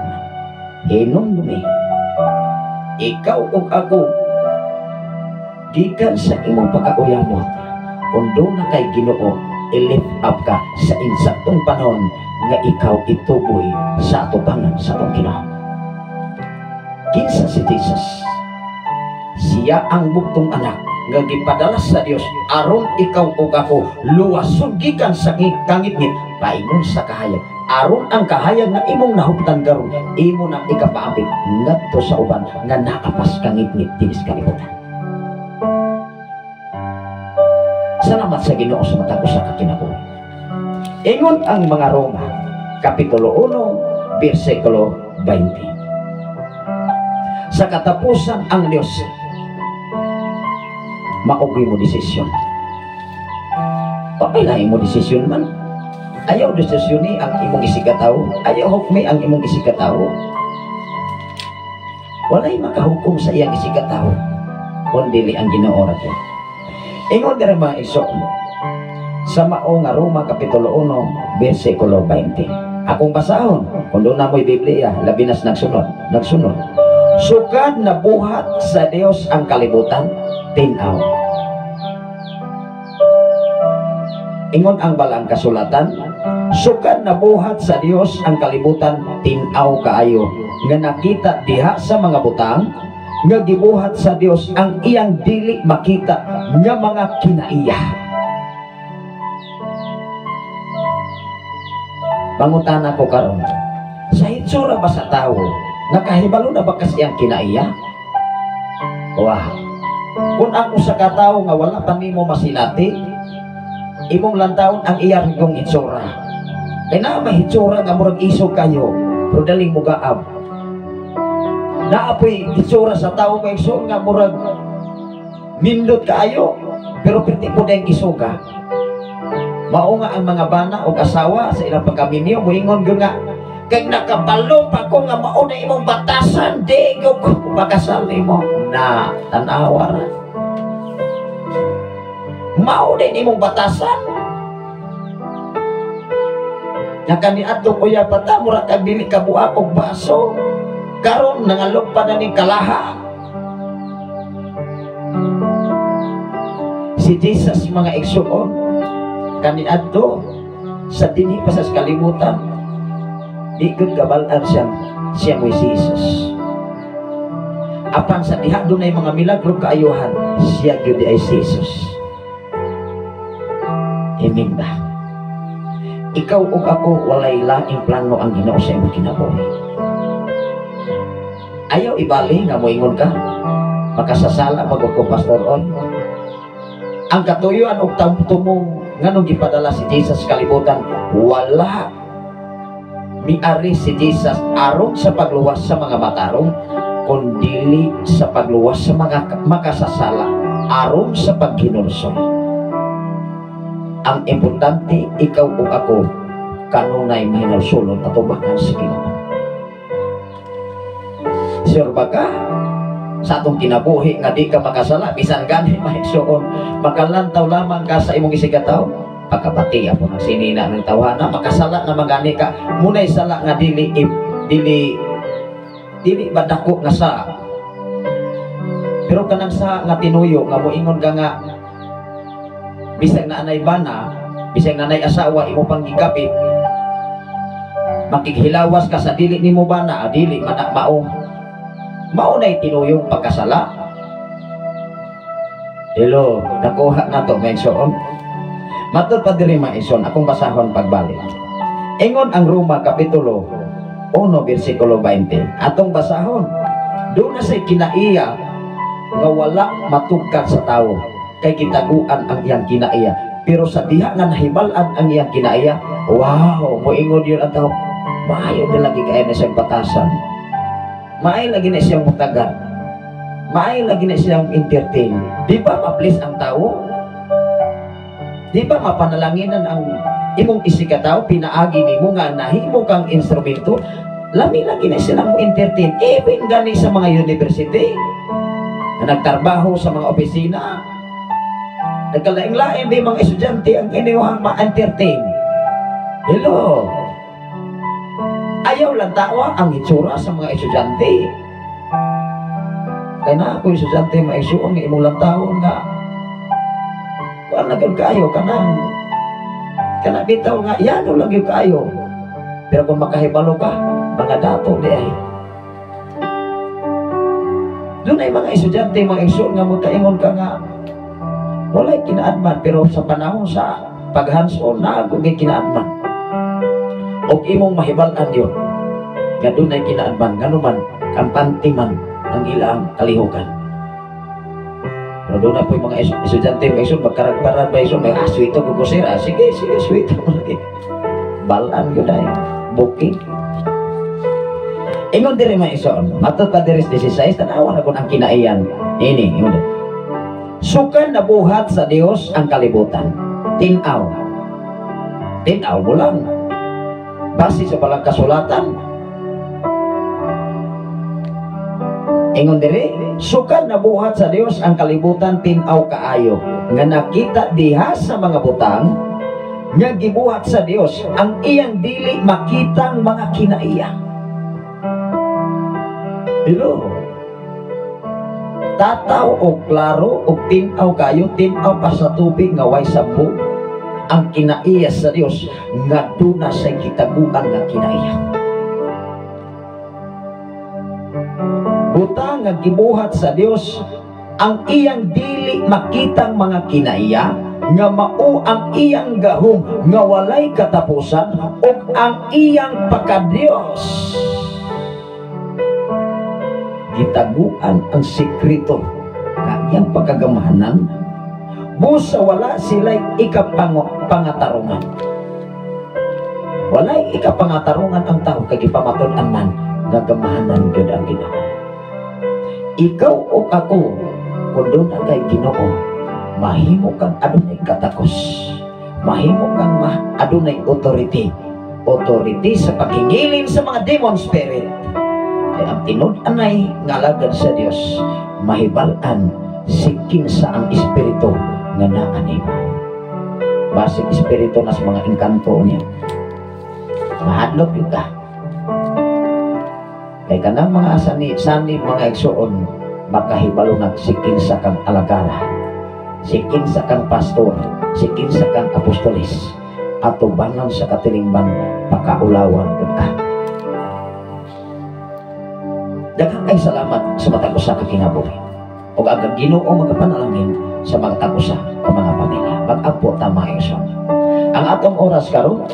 Hinumdumi, ikaw ug ako, gikan sa imong pagkauyamot, kung doon na kay Ginoo, i-lift up ka sa insaktong panahon nga ikaw ituboy sa atubangan sa atong Ginoo. Kinsa si Jesus? Siya ang bugtong anak nga gipadala sa Dios aron ikaw ug ako luwason gikan sa kangitngit paingon sa kahayag. Aron ang kahayag nga imong nahuptan karon, imo nang ikapaapit ngadto sa uban nga naapas kangitngit dinis kalibutan. Salamat sa Ginoo sa matag usa ka kinabuhi. Ingon ang mga Roma kapitulo 1 bersikulo 20. Sa katapusan ang Dios maugay mo desisyon. Papailahin mo desisyon man. Ayaw desisyon ni ang imong isigataw. Ayaw hukmi ang imong isigataw. Walay makahukom sa iyang isigataw kun dili ang Ginoo ra gyud. Ingon diri mga igsoon sa mao nga Roma kapitulo 1 bersikulo 20. Akong basahon kung doon na mo'y Biblia, labi nas nagsunod, nagsunod. Sukad nabuhat sa Dios ang kalibutan, tinaw. Ingon ang balang kasulatan, sukad nabuhat sa Dios ang kalibutan, tinaw kaayo nga nakita diha sa mga butang nga gibuhat sa Dios ang iyang dili makita nga mga kinaiya. Pangutana ko karon, sa hitsura ba sa tawo, nakahibalo na ba kasi ang kinaiya? Wah. Kung ang usa ka tawo nga wala pa nimo masinati, imong lantawon ang iya rigong hitsura. Kay naa may hitsura nga murag isog kayo, pero daling mugaab. Naa po'y hitsura sa tawo, mga igsoon, nga murag nindot kaayo, pero pirti po dayang isuga. Mao nga ang mga bana o asawa sa ilang pagkaminyo, muingon gyud nga, "Kay nakabalo pa ko nga mao na imong batasan, di ko pakasal nimo." Na tan-awa ra. Mao din imong batasan. Nga kaniadtong uyab pa ta, mura kag dili ka buak og baso. Karon nangalog pa na ning kalaha. Si Jesus, mga igsuon, kaniadto sa dinhi pa sa kalibutan, di gud kabal-an siya siya mo'y si Jesus. Apan sa diha dunay mga milagro kaayuhan, siya gyud ay si Jesus. Amen ba? Ikaw ug ako, walay laing plano ang Ginoo sa imong kinabuhi. Ayaw ibali nga moingon ka, "Makasasala magud ko, Pastor oy." Ang katuyuan og tumong nganong gipadala si Jesus sa kalibutan, wala miari si Jesus aron sa pagluwas sa mga matarong, kundili sa pagluwas sa mga makasasala aron sa paghinulsol. Ang importante, ikaw ug ako kanunay mahinulsulon atubangan sa Ginoo. Sure ba ka sa atong kinabuhi nga di ka makasala? Bisan gani, maigsuon, makalantaw lamang ka sa imong isigataw, pagkabati po ng sinina ng tawhana, makasala na magani ka. Munay sala nga dili dili dili ba dako nga sa, pero kanang sa nga tinuyo nga moingon ka nga bisag na anay bana, bisag na anay asawa, imo pang gikapit, makighilawas ka sa dili nimo bana, dili man na mao. Mao na'y tinuyong pagkasala. Hello, nakuha na to, mga. Matod pa diri, mga igsoon, akong basahon pagbalik. Ingon ang Roma Kapitulo 1 versikulo 20. Atong basahon. Doon na say kinaiya nga wala matugkad sa tao kay gitaguan ang iyang kinaiya. Pero sa diha nga nahibal-an ang iyang kinaiya, wow, moingon yun ang tao, "Maayo na lagi kaya na siyang batasan. Maayo lagi na siyang mutagan. Maayo lagi na siyang entertain." Di ba ma-please ang tao? Di ba mapanalanginan ang imong isikataw, pinaagi nimo nga nahimo kang instrumento, lami lagi na silang mo entertain? Even gani sa mga university, na nagtrabaho sa mga opisina, nagkalaing-lain di mga estudyante ang inyong ma-entertain. Hello? Ayaw lang tawa ang itsura sa mga estudyante. Kaya na ako estudyante, maigsuon nga imong lantawon nga kuan na gyud kaayo, kanang kana bitaw nga yano lang gyud kaayo. Pero kung makahibalo ka, mga dato di ay. Doon ay mga estudyante, mga igsoon, nga mokaingon ka nga walay kinaadman, pero sa panahon sa pag-hands-on na ako kinaadman. Og imong mahibal-an yun nga doon ay kinaadman, nganuman kampante man ang ilang kalihukan. Pero doon na po yung mga estudyante, mga igsoon, magkaragparad ba igsoon, may sweeto gugusir, sige, sige, sweeto. Balan yun ay, booking. Ingon diri, mga igsoon, matod pa diri 16, tanawa na kung ang kinaiyan. Ini, ingon diri. Sukan nabuhat sa Dios ang kalibutan. Tinaw. Tinaw mo lang. Base sa balang kasulatan. Ingon diri, sukan nabuhat sa Dios ang kalibutan tin-aw kaayo nga nakita diha sa mga butang nga gibuhat sa Dios ang iyang dili makitang mga kinaiya. Hello. Tataw o klaro o tin-aw kayo, tin-aw pa sa tubig nga way sambo ang kinaiya sa Dios nga duna sa kitaguan nga kinaiya. Butang nga gibuhat sa Dios ang iyang dili makitang mga kinaiya nga mao ang iyang gahom nga walay katapusan ug ang iyang pagkadiyos. Gitaguan ang sekreto nga iyang pagkagamhanan busa wala sila'y ikapangatarungan. Walay ikapangatarungan ang tao kay gipamatud-an man nga gamhanan gyud ang Ginoo. Ikaw o ako, kung duna kay Ginoo, mahimo kang adunay katakos, mahimo kang adunay authority, authority sa paghingilin sa mga demon spirit. Kay ang tinud-anay nga alagad sa Dios, mahibal-an si kinsa ang espiritu nga naa nimo. Basig espiritu nas mga engkanto niya, mahadlok yun ka. Kay kanang mga sani sani, mga igsuon, makahibalo nag si kinsa kang alagara, si kinsa kang pastor, si kinsa kang apostolis, atubangan sa katilingban, pakaulawan gud ka. Daghang kay salamat sa matag usa ka kinabuhi ug ang Ginoo magapanalangin sa matag usa ka mga pamilya. Mag-ampo ta, mga igsoon. Ang atong oras karon,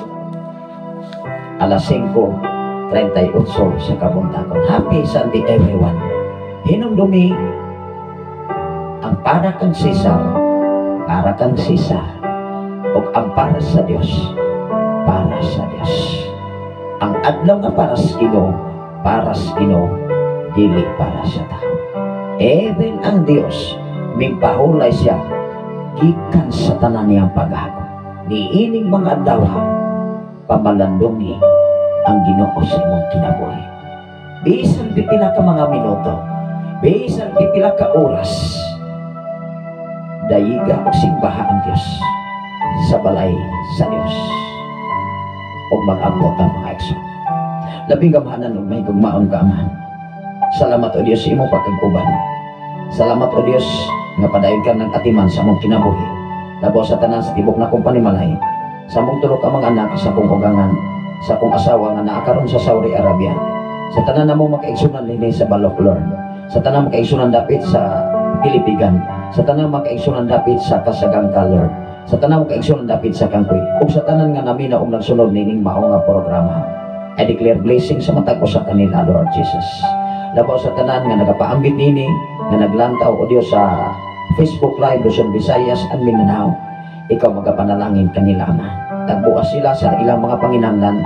alas 5:38 sa kabuntagon. Happy Sunday, everyone. Hinumdumi, ang para kang Cesar, para kang Cesar. O ang para sa Dios, para sa Dios. Ang adlaw nga para sa Ginoo, para sa Ginoo, dili para sa tao. Even ang Dios, mimpahulay siya gikan sa tanan niyang paghakop. Niining mga adlaw, pamalandungi ang Ginoo sa imong kinabuhi. Bisan pipila ka mga minuto, bisan pipila ka oras, dayiga og simbaha ang Dios sa balay sa Dios. Og mag-ampo ang mga igsoon. Labing gamhanan ug mahigugmaon ka Amahan. Salamat, O Dios, sa imong pagkag-uban. Salamat, O Dios, nga padayon ka ng atiman sa among kinabuhi. Labaw sa tanan sa tibok na kong panimalay, sa among tulo ka mga anak, sa akong ugangan, sa akong asawa nga naa karon sa Saudi Arabia. Sa tanan namo makaigsunan dinhi sa Balok, Lord. Sa tanan makaigsunan dapit sa Pilipigan. Sa tanan makaigsunan dapit sa Kasagangka, Lord. Sa tanan makaigsunan dapit sa Kangkoy. Ug sa tanan nga naminaw ug nagsunod nining mao nga programa. I declare blessing sa matag usa kanila, Lord Jesus. Labaw sa tanan nga nagapaambit nini, nga naglantaw, o Dios, sa Facebook Live, Luzon, Visayas, and Mindanao. Ikaw magapanalangin kanila, Ama. Tagbuas sila sa ilang mga panginahanglan,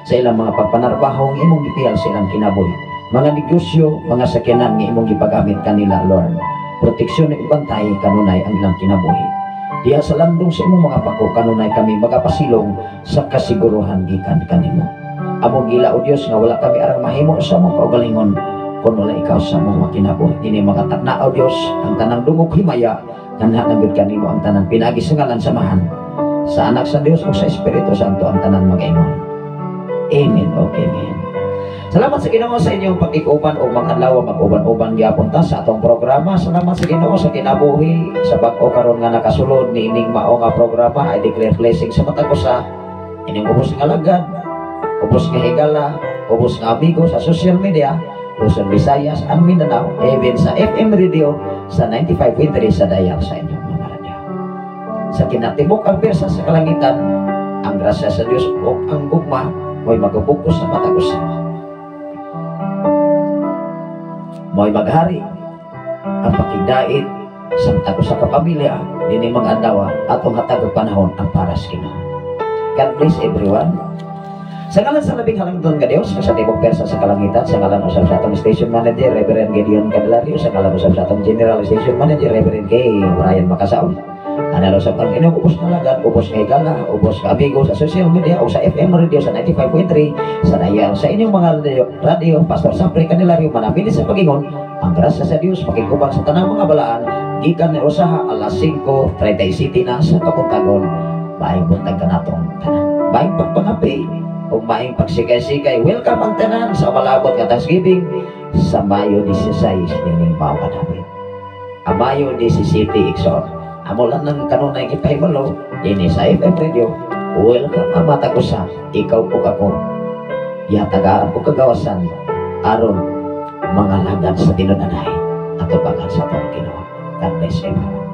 sa ilang mga pagpanarbaho nga imong gipiyal sa ilang kinabuhi. Mga negosyo, mga sakyanan nga imong gipagamit kanila, Lord. Proteksyon ug bantay kanunay ang ilang kinabuhi. Diha sa landong sa imong mga pako kanunay kami magapasilong sa kasiguruhan gikan kanimo. Amo gila, O Dios, nga wala kami arang mahimo sa among kaugalingon kung wala ikaw sa among mga kinabuhi. Ini mga takna, O Dios, ang tanang dungog himaya kanha na gyud kanimo ang tanan pinaagi sa ngalan sa Amahan, sa Anak sa Dios ug sa Espiritu Santo, ang tanan mag-ingon. Amen. Okay, amen. Salamat sa Ginoo sa inyong pag-ikuban o mga adlaw mag-uban-uban gyapon ta sa atong programa. Salamat sa Ginoo sa kinabuhi sa bag-o karon nga nakasulod ni ining mao nga programa. I declare blessing sa matag usa, inyong ubos nga alagad, ubos nga higala, ubos nga amigo sa social media, Luzon, Visayas, and Mindanao, even sa FM radio sa 95.3 sa dial sa inyong mga radyo. Sa kinatibok ang pwersa sa kalangitan, ang grasya sa Dios o ang gugma mo'y magubukos sa matag usa. Mo'y maghari ang pakigdait sa matag usa ka pamilya dinhi mga adlaw atong hatag og panahon ang para sa Ginoo. God bless everyone. Sa ngalan sa labing halangdon nga Dios, sa tibok pwersa sa kalangitan, sa ngalan usab sa atong station manager, Reverend Gideon Candelario, sa ngalan usab sa atong general station manager, Reverend K. Brian Macasaon. Analo sa pang inyong ubos nga alagad, ubos nga higala, ubos nga amigo sa social media o sa FM radio sa 95.3, sa dial sa inyong mga radio, radio Pastor Sapre Candelario, manamili sa pagingon, ang grasya sa Dios makikuban sa tanang mga balaan, gikan ni usaha alas 5:37 na sa kabuntagon. Maayong buntag kanatong tanan. Maayong pagpangapi ug maayong pagsigay-sigay. Welcome ang tanan sa malabot nga Thanksgiving sa Mayo 16 nining mao kadapit. Ang Mayo 17, igsoon. Amo lang ng kanunay gipahibalo dinhi sa FM radio. Welcome ang matag usa, ikaw ug ako. Yatagaan og kagawasan aron mga lagad sa tinud-anay atubangan sa atong Ginoo. God bless everyone.